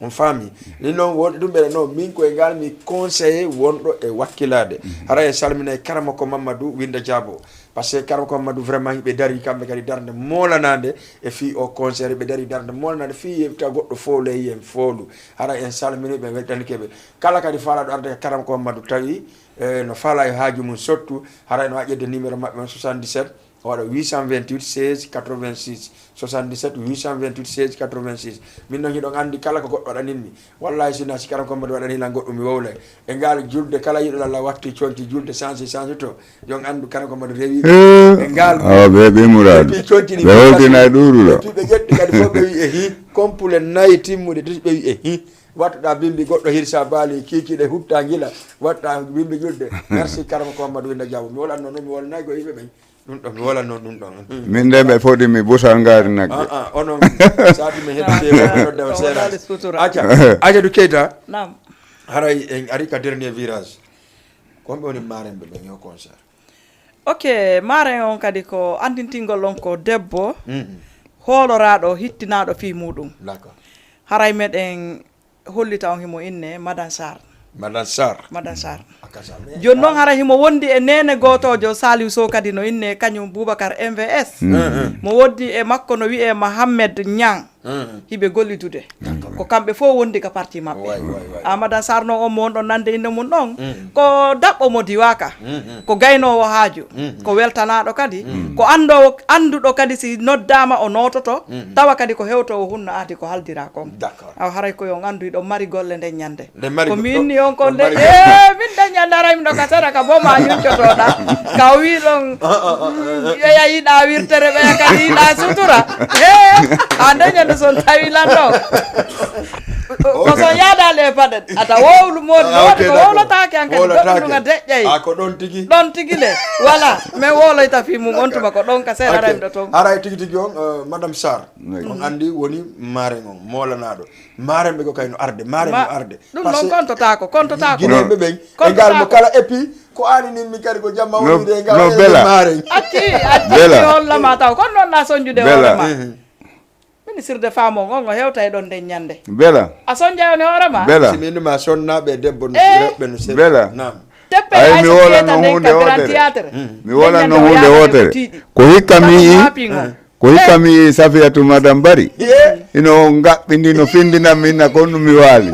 On faami. Ni noon woɗɗi ɗum ɓeɗa noon min ko e ngal mi conseil wonɗo e wakkilaade. Hara e salmina e Karamoko Mamadou Winda Diabo. Parce que Karamoko Mamadou vraiment ɓe dari kamɓe kadi darnde moolanaande e fii o concert ɓe dari darnde moolanaande fii yewta goɗɗo fow ley en foolu. Hara en salmini ɓe weltanike ɓe. Kala kadi faalaɗo arde Karamoko Mamadou tawi, eh, no faala e haaju mum sottu. Hara ene wawi ƴettude numéro maɓɓe on soixante-dix-sept. O waɗa huit cent vingt-huit seize quatre-vingt-six, soixante-dix-sept huit cent vingt-huit seize quatre-vingt-six. Min noon hiɗon anndi kala ko goɗɗo waɗanin mi. Wallahi si na si Karamoko Mamadou waɗani lan goɗɗum mi wowlay. E ngal julde kala yiɗo lalla watti conci julde sansi sansi to. Yon anndu Karamoko Mamadou rewi. E ngal awa ɓe ɓe muraadu. Ɓe conci ni ɓe holtina e ɗuuruɗo. Ɓe ƴetti kadi fof ɓe wi e hi. Kompule nayi timmude tati ɓe wi e hi. Wattuɗa bimbi goɗɗo hirsa baali kiikiiɗe hutta ngila. Watta bimbi julde. Merci karama ko Mamadou Winda Diabo. Mi wolanno non mi wolnay go yimɓe ɓen. Ɗum ɗon mi wolanno ɗum ɗon. Min de ɓe fodi mi busal ngaari nagge. Ah ah onon sati mi heddi de wala nodda on sera. Aja aja du keita. Nam. Haray en ari ka dernier virage. Kombe woni maren ɓe ɓen yo concert. Ok, maren on kadi ko andintingol on ko debbo hooloraaɗo hittinaaɗo fii muɗum. D'accord. Haray meɗen hollita on himo inne Madan Sar. Madan Sar. Madan Sar. Jooni noon hara himo wondi e neene gootoojo Saliou Sow kadi no inne kañum Boubacar M V S. Mo wondi e makko no wi'e Mohamed Niang. Hiɓe gollidude. Ko kamɓe fof wondi ka parti maɓɓe. Amadan Sar noon on mo wonɗon nande innde mum ɗon. Ko daɓɓo mo diwaaka. Ko gaynoowo haaju. Ko weltanaaɗo kadi. Ko anndoowo annduɗo kadi si noddaama o noototo. Tawa kadi ko hewtoowo hunno aadi ko haldira kon. Awa haray ko yo on anndu hiɗon mari golle nden ñande. Ko mi inni on kon de e min nden ñande haray miɗo ka sera ka boma ñuncotoɗa. Ka wi ɗon ɓeya yiɗa wirtere ɓeya kadi yiɗa sutura. E a nden ñande son tawi lan ɗo. Ko son yaadali e paɗen ata wowlu modi wowde ko wowlotake an kadi goɗɗum ɗum a deƴƴay. Ko ɗon tigi. Ɗon tigi de. Voilà. Mais wowloyta fi mum on tuma ko ɗon ka sera haray miɗo ton. Haray tigi tigi on madame Sarr. On anndi woni maaren on moolanaɗo. Maaren ɓe ko kay no arde maaren no arde. Ɗum noon kontotaako kontotaako. Guinéen ɓe ɓen e ngal mo kala et puis ko aani nin mi kadi ko jamma wonide e ngal maaren. Acci acci hollama taw kon noon na sonjude hoorema. Ministre de femme on on o hewta e ɗon nden ñande. Bela. A sonja on e hoorema. Bela. Si min ma sonnaɓe debbo no rewɓe no seri. Bela. Nam. Teppe ay mi wola no hunde wotere. Mi wola no hunde wotere. Ko hikka mi yi. Ko hikka mi yii Safiyatu Madam Bari hino ngaɓɓindi no findinan min na konnu mi waali.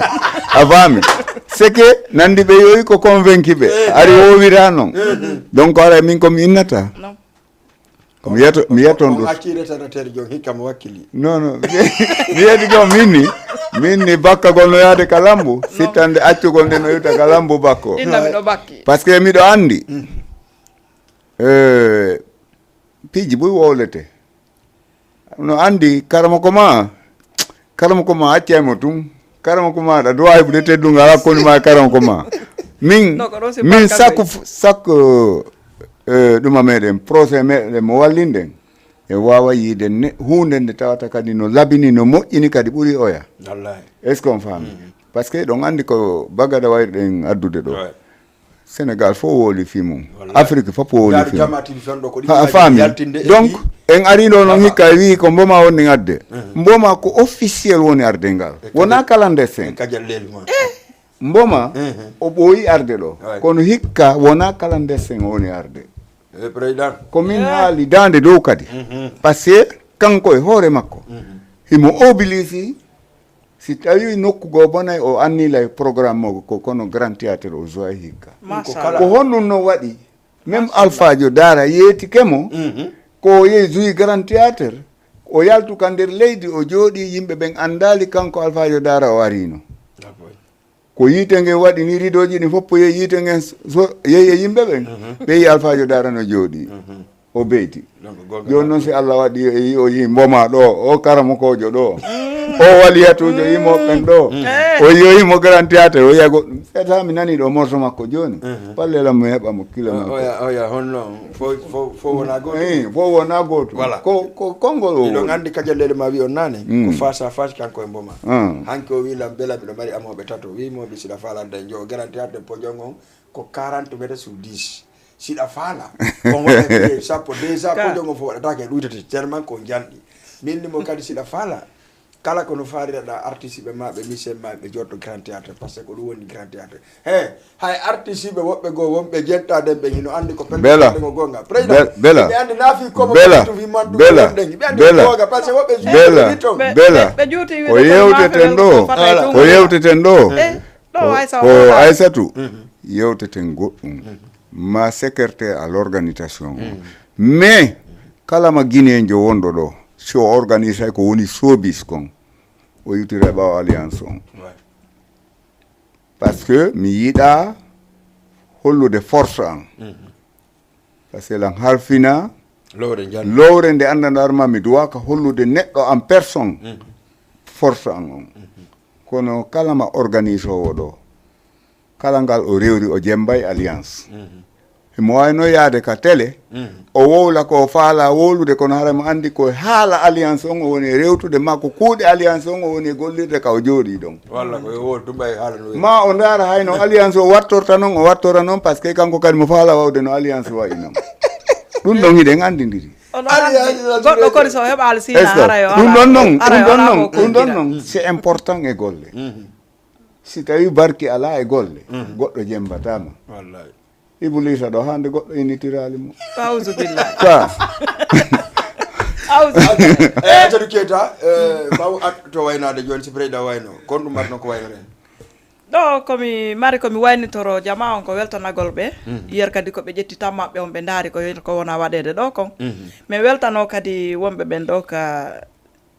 A faami? Seke nandi ɓe yowi ko convaincu ɓe ari wowira non. Donc aray min ko mi innata. Ko mi yeto mi yeton ɗum. Accii retarataire jon hikka mo wakkili. Non non. Mi yedi ɗo min ni min ni bakkagol no yaade ka lambu sittande accugol nde no iwta ka lambu bakko. Inna miɗo bakki. Parce que miɗo andi. Eh, piiji buy wowlete no andi karamoko ma. Karamoko ma accay mo tun. Karamoko ma ɗa duwa heɓude teddungal hakkoni ma e karamoko ma. Min min sakko sakko ɗuma meɗen procès meɗen mo wallinden. E wawa yiide hunde nde tawata kadi no labini no moƴƴini kadi ɓuri oya. Est ce que on faami? Parce que ɗon andi ko bagada wayruɗen addude ɗo. Sénégal fof wooli fii mum. Afrique fof wooli fii mum. A faami? Donc en ari ɗo noon hikka e wii ko mboma woni adde. Mboma ko officiel woni arde ngal wona clandestin. Mboma o ɓooyi arde ɗo kono hikka wona clandestin woni arde. Ko min haali daande dow kadi. Parce que kanko e hoore makko himo obilisi. Si tawi nokku goo bonay o annilay programme mo ko kono grand théâtre o joy hikka. Ko honɗum no waɗi? Même alphajo dara yeetike mo ko o yehi joyi grand théâtre. O yaltu ka nder leydi o jooɗi yimɓe ɓen anndaali kanko alphajo dara o ariino. Ko yiite ngen waɗi ni ridoji ɗin fof poye yiite ngen yehi e yimɓe ɓen. Ɓe yi alphajo dara no jooɗi. O beyti. Jooni noon si Allah waɗi o yi o yi mboma ɗo o karamokojo ɗo o waliyatujo yimoɓen ɗo. O yi o yimo grand théâtre o yiya goɗɗum seta mi nani ɗo morso makko jooni. Palle lam mi heɓa mo kilomètre. Oya oya honno fof fof wona gooto. Fof wona gooto. Voilà ko ko konngol o. Ɗon anndi kajallele ma wi on naane ko face à face kanko e mboma. Hanki o wi lam bela miɗo mari amoɓe tato wi moɓe siɗa falande jo grand théâtre pojon on. Ko quarante mètres sur dix. Siɗa faala on waɗa sappo déjà ko jogo fof waɗatake ɗuytete tellement ko janɗi. Min ni mo kadi siɗa faala kala kono faariraɗa artiste ɓe ma ɓe mission ma ɓe jotto grand théâtre parce que ko ɗum woni grand théâtre. He hay artiste ɓe woɓɓe goo wonɓe jettaden ɓe hino andi ko pelleɗen ko gonga président ɓe andi naafi komo tufi mantu gonɗen ɓe andi gonga parce que woɓɓe juuɓe ton. Bela ko yewteten ɗo ko yewteten ɗo. Ko Aysatu yewteten goɗɗum ma secrétaire à l'organisation o mais kala ma guinéenjo wonɗo ɗo si o organisay ko woni sobis kon o iwtira e ɓaawo alliance on. Parce que mi yiɗa hollude force an. Parce que lan harfina lowre nde anndanɗo arma mi duwaka hollude neɗɗo en personne force an on. Kono kala ma organise owo ɗo, kala ngal o rewri o jemmbay alliance. Imo wayno yaade ka télé, o wowla ko faala wowlude, kono hara mo anndi ko haala alliance on o woni e rewtude, ma ko kuuɗe alliance on o woni e gollirde ka o jooɗii ɗon. Walla ko e wowla tumba e haala no. Ma o ndaara hayno alliance o wattorta noon, o wattora noon, parce que kanko kadi mo faala wawde no alliance wayi noon. Ɗum ɗon hiɗen anndindiri. Goɗɗo kori so heɓaali si est-ce que haray o ɗum ɗon noon, ɗum ɗon noon, c'est important e golle. Si tawi barki alaa e golle, goɗɗo jemmbataama. Wallahi. Ibuliisa ɗo hannde goɗɗo initiraali mo. Auzubillah. Ka. Auzubillah. Eh, Ajaratu Keita, eh, baw at to waynaade jooni, si président wayno, kon ɗum marno ko wayno ren. Ɗo komi mari komi waynitoro jama on ko weltanagol ɓe. Yer kadi ko ɓe ƴetti tammaɓɓe on ɓe ndaari ko ko wona waɗeede ɗo kon. Min weltano kadi wonɓe ɓen ɗo ka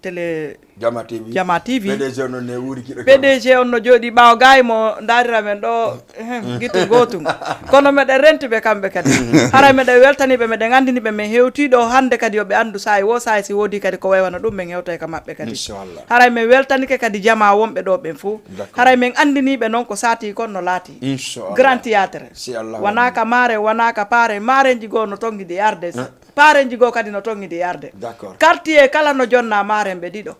télé Jama T V. Jama T V. P D G on ne wuuri kiɗo. P D G on no jooɗi ɓaawo gaay mo ndaarira men ɗo, ehem, gite gootun. Kono meɗen renti ɓe kamɓe kadi. Haray meɗen weltani ɓe, meɗen anndini ɓe, men hewtii ɗo hannde kadi yo ɓe anndu saa'i wo saa'i si woodi kadi ko waywano ɗum men hewtay ka maɓɓe kadi. Inchallah. Haray men weltanike kadi jama wonɓe ɗo ɓen fuu. D'accord. Haray men anndini ɓe noon ko saati kon no laati. Inchallah. Grand Théâtre. Si Allah wona ka maare, wona ka paare, maarenji goo no tonngidi arde. Paarenji goo kadi no tonngidi yarde. D'accord. Quartier kala no jonna maarenɓe ɗiɗo.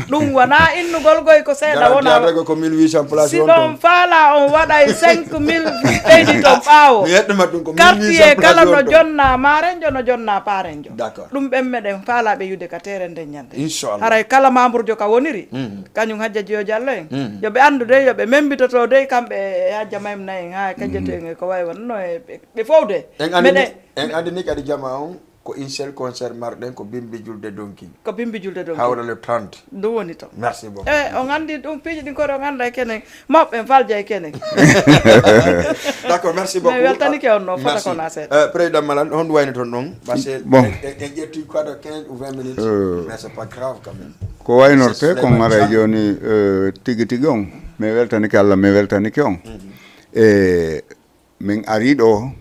Ɗum wonaa innugol goy ko seeɗa wona. Ko mille huit cents place. Si ɗon faala on waɗay cinq mille ɓeydi ton ɓaawo. Mi yeɗɗuma ɗum ko quartier kala no jonna maarenjo, no jonna paarenjo. D'accord. Ɗum ɓen meɗen faala ɓe yude ka teeren nden ñande. Inchallah. Haray kala membre jo ka woniri, kañum Hajja Jiyo Jallo en, yo ɓe anndu dey, yo ɓe membitoto dey kamɓe e Hajja Maymuna en, haa kajjete en e ko wayi wonno e ɓe, ɓe fowde. En anndi ni kadi jama on. Ko un seul concert marɗen ko Bimbi Julde Donkin. Ko Bimbi Julde Donkin. Hawra le trente. Ɗum woni toon. Merci beaucoup. E on anndi ɗum piiji ɗin koɗo on annda e kenen mawɓe en falja e kenen. D'accord, merci beaucoup. Mi weltanike on no fota ko na seeɗa. Euh, président Malal, honɗum wayni toon ɗon? Parce que en ƴetti quoi de quinze ou vingt minutes. Euh, mais c'est pas grave quand même. Ko waynorte ko ngaray jooni, euh, tigi tigi on. Mi weltanike Allah, mi weltanike on. E min ari ɗo,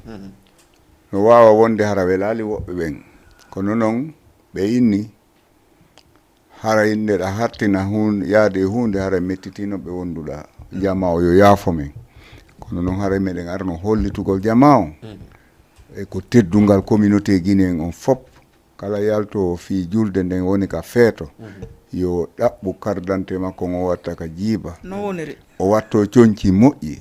no waawa wonde hara welaali woɓɓe ɓen. Kono noon, ɓe inni, hara innde ɗa hattina hun-, yaade e huunde hara mettitino ɓe wonduɗa. Jama o yo yaafo men. Kono noon, hara meɗen arno hollitugol jama on. E ko teddungal communauté guinéen on fop. Kala yaltoowo fii julde nden woni ka feeto, yo ɗaɓɓu carte d'identité makko on o watta ka jiiba. No woniri? O watto coñci moƴƴi.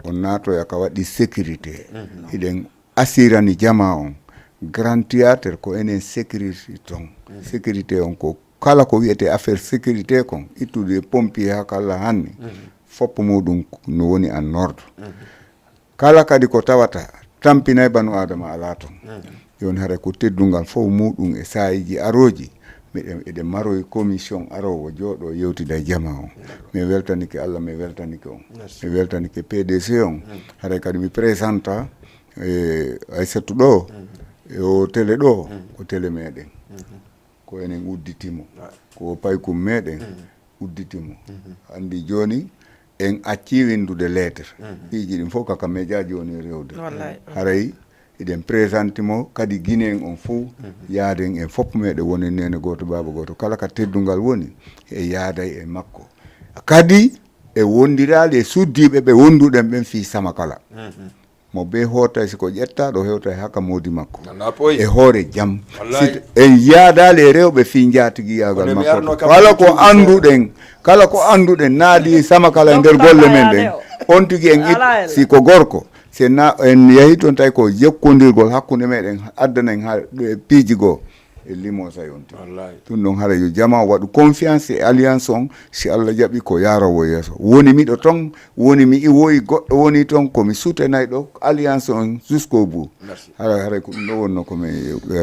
O naatoya ka waɗi sécurité. Hiɗen asirani jama on. Grand Théâtre ko enen sécurité ton. Sécurité on ko kala ko wiyetee affaire sécurité kon, ittude pompier haa kala hanni. Fop muɗum no woni en ordre. Kala kadi ko tawata tampinay banu Aadama alaa toon. Jooni haray ko teddungal fof muɗum e saa'iiji arooji, miɗen, eɗen maroyi commission aroowo jooɗo yewtida e jama on. Mi weltanike Allah, mi weltanike on. Mi weltanike P D C on. Haray kadi mi présenta, e, Aysatu ɗo, e o télé ɗo, ko télé meɗen. Ko enen udditi mo. Ko o paykum meɗen udditi mo. Anndi jooni en acci winndude lettre. Piiji ɗin fof kaka média jooni rewde. Haray eɗen présente mo kadi Guinéen on fof, yaaden en fof meɗen wonen neene gooto, baaba gooto. Kala ka teddungal woni, e yaaday e makko. Kadi e wondiraali e suddiiɓe ɓe wonduɗen ɓen fii Samakala. Mo bee hootay si ko ƴetta ɗo hewta e haka moodi makko. E hoore jam. Si en yaadaali e rewɓe fii njaatigiyaagal makko. Kala ko annduɗen, kala ko annduɗen naadi Samakala e nder golle men ɗen. On tigi en it-, si ko gorko, si en na-, en yahi toon tawi ko jokkondirgol hakkunde meɗen addana en haa, e piiji goo. E limo sa yonti. Wallahi. Ɗum ɗon hara yo jama waɗu confiance e alliance on, si Allah jaɓi ko yarowo yeeso. Woni miɗo ton, woni mi iwoyi goɗɗo woni ton, ko mi soutenay ɗo alliance on jusqu'au bout. Merci. Hara, hara ko ɗum ɗo wonno ko mi,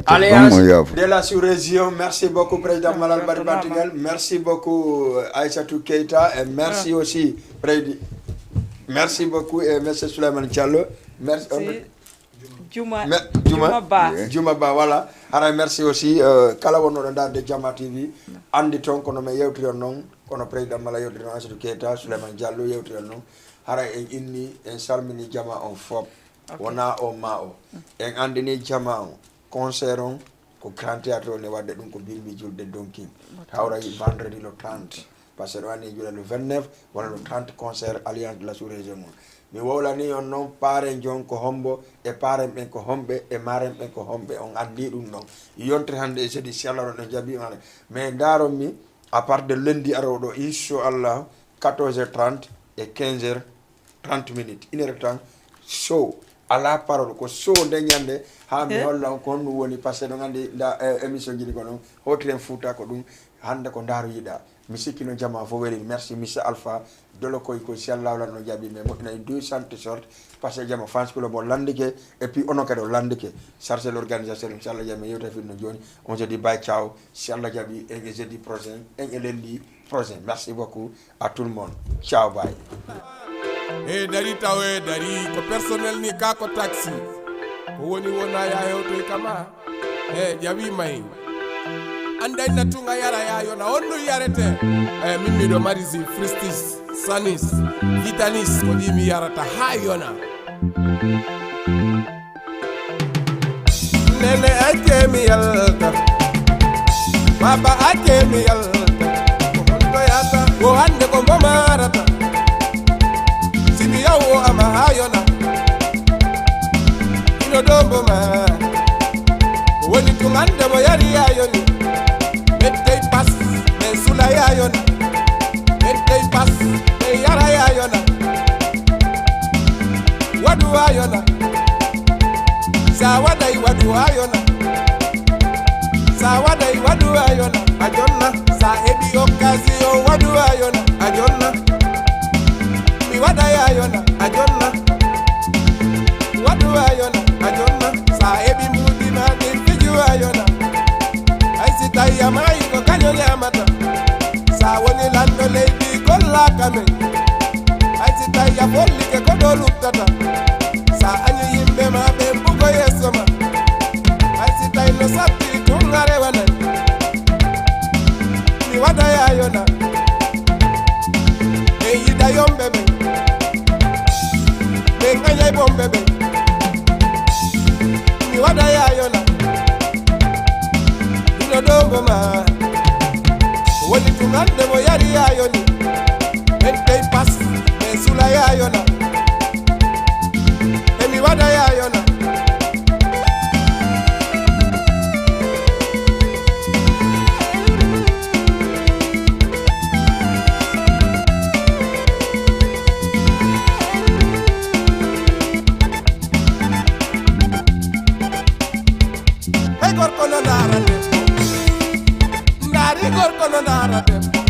alliance de la sous-région. Merci beaucoup, président Malal Bari Batigal. Merci beaucoup, euh, Aïssatou Keita. Et merci aussi, prédi-, merci beaucoup, et monsieur Souleymane Diallo. Merci. Juma, Juma Ba. Juma Ba, voilà. Haray merci aussi, euh, kala wonnoɗo ndaarde Jama T V, anndi toon kono men yewtiron noon, kono président Mala yewtiron Aïssatou Keita, Souleymane Diallo yewtiron noon. Haray en inni, en salmini jama on fop. Wona o ma o. En anndini jama on, concert on, ko Grand Théâtre woni waɗde ɗum ko Bimbi Julde Donkin. Hawray vendredi le trente. Parce que ɗo anni juuɗa le vingt-neuf walla le trente concert Alliance de la sous-région mum. Mi wowlani on noon, paaren jon ko hombo, e paaren ɓen ko homɓe, e maaren ɓen ko homɓe, on anndi ɗum ɗon. Yontere hannde e jeudi, si Allah ɗon en jaɓi on. Mais ndaaron mi, à partir de lundi arooɗo, inchallah, quatorze heures trente et quinze heures trente minutes, une heure de temps, show. Ala parole, ko show nde ñande, haa mi Eh? holla on ko honɗum woni, parce que ɗon anndi nda, eh, émission jiɗi ko ɗum, hotiren Fuuta ko ɗum, hannde ko ndaaru yiɗa. Mi sikki no jama fof weli. Merci, Mister Alpha. Dolo koy koy, si Allah wala no jaɓi, mais moƴƴina deux cents t-shirt, parce que jama fans club o landike, et puis onon kadi o landike. Chargé l'organisation, inchallah, jama yewta fitno joni. On se dit bye, ciao. Si Allah jaɓi, en e jeudi prochain, en e lundi prochain. Merci beaucoup à tout le monde. Ciao, bye. E dari taw e dari ko personnel ni ka ko taxi. Ko woni wona ya hewtoy kama. E ƴawi may. Anday na tunga yara ya yona on no yarete. E mimmiɗo mari si fristis, sanis, vitanis ko ɗi mi yarata ha yona. Nene acce mi yalta. Baba acce mi yalta. Ko honto yata? Wo hande ko mbo marata. Si mi yawo ama ha yona. Ino dombo ma. Woni tun hande mo yari ya yoni. Mettey pas, men sula ya yona. Mettey pas, men yara ya yona. Waɗu ayona. Sa waɗay waɗu ayona. Sa waɗay waɗu ayona. A jonna. Sa heɓi occasion waɗu ayona. A jonna. Mi waɗay ayona. A jonna. Waɗu ayona. A jonna. Sa heɓi mbuuɗi ma ɗin fiju ayona. Hay si tawi a maayi ko kañum ñaamata. Sa woni lanɗo leydi gollaaka men. Hay si tawi a follike ko ɗo luttata. Sa añi yimɓe ma ɓen bugo yeeso ma. Hay si tawi no satti tun a rewanay. Mi waɗa yaayona. Ɓe yiɗa yomɓe ɓen. Ɓe añay bomɓe ɓen. Mi waɗa yaayona. Ino ɗo ngo ma. Woni tun hande mo yari yaayoni. Ɓen tey pas, ɓe sula yaayona. E mi waɗa yaayona. Hey, gorko no ndaara debbo. Ndaari gorko no ndaara debbo.